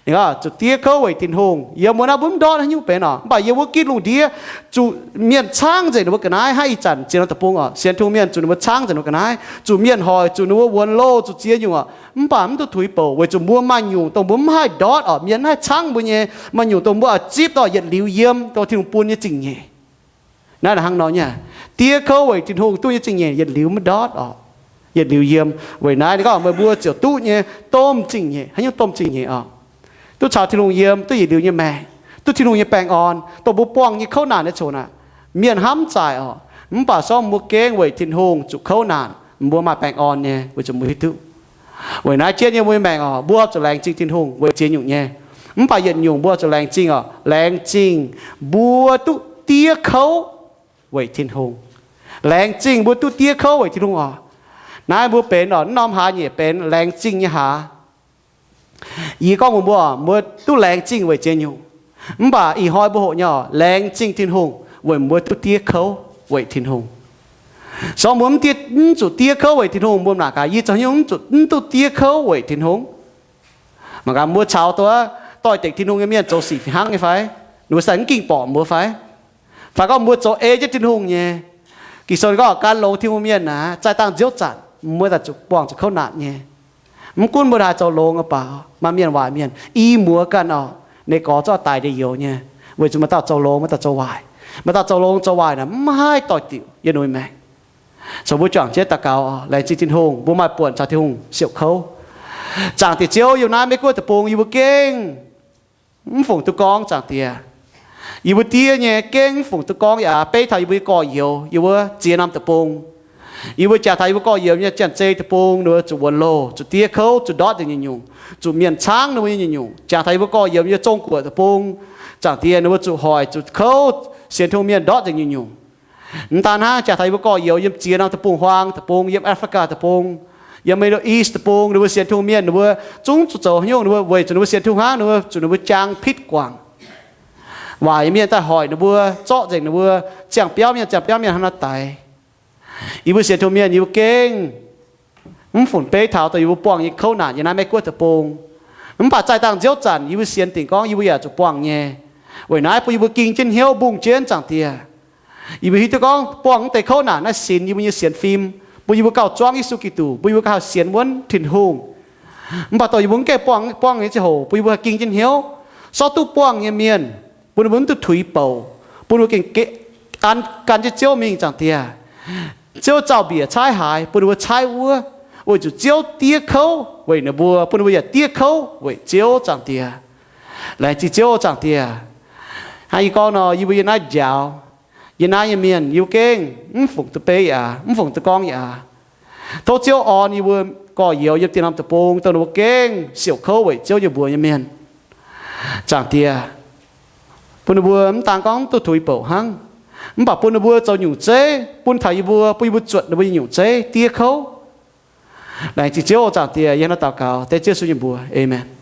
Zuqc diev kouv weic Tin-Hungh, yiem wuov naaiv mbuo mv ndortv haaix nyungc benx oc. Mv baac yiem wuov Giduc ndiev zuqc mienh caangv nzengc ninh mbuo ga'naaiv. Hnangv ih zanc ziex norm deic-bung oc, sienx Tin-Hungh mienh zuqc ninh mbuo caangv nzengc ninh mbuo ga'naaiv, zuqc mienh hoic zuqc ninh mbuo wuonx loh, zuqc ziex nyungc oc. Mv baac mv duqv tuix bouc weic zuqc mbuo maaih nyungc dongh mbuo mv haih ndortv oc. Mienh mv haih caangv mbuo nyei, maaih nyungc dongh mbuo oix zipv oc, yietc liuz yiem dongh Tin-Hungh bun nyei zingh nyeic. Naaiv hnangv nor nyei, diev kouv weic Tin-Hungh duqv nyei zingh nyeic yietc liuz maiv ndortv oc, yietc liuz yiem. Weic naaiv ninh gorngv meih mbuo ziouc duqv nyei domh zingh nyeic. Haaix nyungc domh zingh nyeic oc? Duqv caux Tin-Hungh yiem, duqv yietc liuz nyei maengc, duqv Tin-Hungh nyei baengh orn, dongh mbuo buangh nyei kouv naanc nyei coc naaic. Mienh hnamv zaaic oc, mv baac sorng mbuo gengh weic Tin-Hungh zuqc kouv naanc, mbuo maaih baengh orn nyei, weic zuqc mbuo hiuv duqv. Weic naaiv jienv yiem mbuo nyei maengc oc, mbuo zuqc laengz zingh Tin-Hungh weic ziex nyungc nyei. Mv baac yietc nyungc mbuo zuqc laengz zingh oc, laengz zingh mbuo duqv diev kouv weic Tin-Hungh. Laengz zingh mbuo duqv diev kouv weic Tin-Hungh oc. Naaiv mbuo benx oc, naaiv norm hlaax nyeic benx laengz zingh nyei hlaax. Yie gorngv mbuox mbuo, mbuo duqv laengz zingh weic ziex nyungc. Mv baac ih hnoi mbuo hoqc nyei oc, laengz zingh Tin-Hungh weic mbuo duqv diev kouv weic Tin-Hungh. Sorng mbuo mv diev, mv zuqc diev kouv weic Tin-Hungh, mbuo mangc gaax yie zoux haaix nyungc mv zuqc, mv duqv diev kouv weic Tin-Hungh. Mangc gaax mbuo caux doix-dekc Tin-Hungh nyei mienh zoux sic fih hnangv nyei fai? Ninh mbuo se mv ging borqc mbuo fai? Fai gorngv mbuo zoux ei jienv Tin-Hungh nyei? Ging-Sou gorngv gan longx Tin-Hungh mienh aac, zaih dangh nziouv zanc mbuo daaih zuqc buangh zuqc kouv naanc nyei. Mv gunv mbuo haaix zoux longx aqv baac maaih mienh waaic mienh i muoz ganh oc, ninh gorx zorqv daic ndeic-youz nyei, weic zuqc maaih dauh zoux longx, maaih dauh zoux waaic. Maaih dauh zoux longx zoux waaic naaic mv haih doix-diuc yiem ninh nyei maengc. Zoux mbuo juangc jienv daux gaux oc, laengz zingh Tin-Hungh, mbuo maaih buonc caux Tin-Hungh siouc kouv. Zaangc Diex Ziouv, yiem naaiv Meiv Guoqv deic-bung yie mbuo gengh mv fungc duqv gorngv, Zaangc Diex. Yie mbuo diev nyei gengh mv fungc duqv gorngv yaac beiv taux yie mbuo nyei gorx-youz yiem wuov ziex norm deic-bung. Yie mbuo jangx taux yie mbuo gorx-youz nyei Janx-Zei deic-bung ninh mbuo zuqc wuonx loh, zuqc diev kouv, zuqc ndortv nzengc nyungc-nyungc, zuqc mienh caangv ninh mbuo nyei nyungc-nyungc. Jangx taux yie mbuo gorx-youz nyei Zong-Guoqv deic-bung, Zaangc Diex, ninh mbuo zuqc hoic zuqc kouv, sienx Tin-Hungh mienh ndortv nzengc nyungc-nyungc. Mv daan hnangv, jangx taux yie mbuo gorx-youz yiem ziex norm deic-bung-huaang deic-bung, yiem Africa deic-bung, yiem Middle East deic-bung, ninh mbuo sienx Tin-Hungh mienh ninh mbuo zungv zuqc zoux haaix nyungc, ninh mbuo weic zuqc ninh mbuo sienx Tin-Hungh hnangv, ninh mbuo zuqc ninh mbuo jaang pitv guangc. Waaic nyei mienh daaih hoic ninh mbuo, zorqv nzengc ninh mbuo, ziangh biauv mienh, ziangh biauv mienh hnangv naaiv daix. Yie mbuo sienx Tin-Hungh mienh yie mbuo gengh mv fungc beiv taux dongh yie mbuo buangh nyei kouv naanc yiem naaiv Meiv Guoqv deic-bung. Mv baac zaih dangh nziouv zanc yie mbuo sienx dingc gorngv yie mbuo yaac zuqc buangh nyei. Weic naaiv bun yie mbuo ging jienv hnyouv mbungh jienv, Zaangc Diex. Yie mbuo hiuv duqv gorngv buangh mv deix kouv naanc naaiv sinx yie mbuo nyei sienx fim, bun yie mbuo gauh zuangv Yesu Giduc, bun yie mbuo gauh haih sienx wuonv Tin-Hungh. Mv baac dongh yie mbuo mv gaengh buangh, buangh nyei ziangh hoc bun yie mbuo haih ging jienv hnyouv, sortv duqv buangh nyei mienh, bun ninh mbuo mv duqv tuix bouc, bun ninh mbuo gengh gan, gan jienv Ziouv mingh, Zaangc Diex. Ziouv zaux-mbiec caaiv haaix, bun ninh mbuo caaiv wuov, weic zuqc Ziouv diev kouv weic ninh mbuo, bun ninh mbuo yaac diev kouv weic Ziouv, Zaangc Diex. Laengz zingh Ziouv, Zaangc Diex. Hnangv yie gorngv nor, yie mbuo yiem naaiv njaaux, yiem naaiv nyei mienh yie mbuo gengh mv fungc duqv beiv aqv, mv fungc duqv gorngv aqv. Tov Ziouv orn yie mbuo gorx-youz yiem dieh norm deic-bung dongh ninh mbuo gengh siouc kouv weic Ziouv nyei mbuox nyei mienh, Zaangc Diex, bun ninh mbuo mv daan gorngv duqv tuix bouc hnangv, mv baac bun ninh mbuo zoux nyungc zeiv bun taux yie mbuo, bun yie mbuo zuotc ninh mbuo nyei nyungc zeiv diev kouv. Laengz zingh Ziouv, Zaangc Diex. Yie hnangv naaiv daux gaux dengv Ziouv Yesu nyei mbuox. Aamen.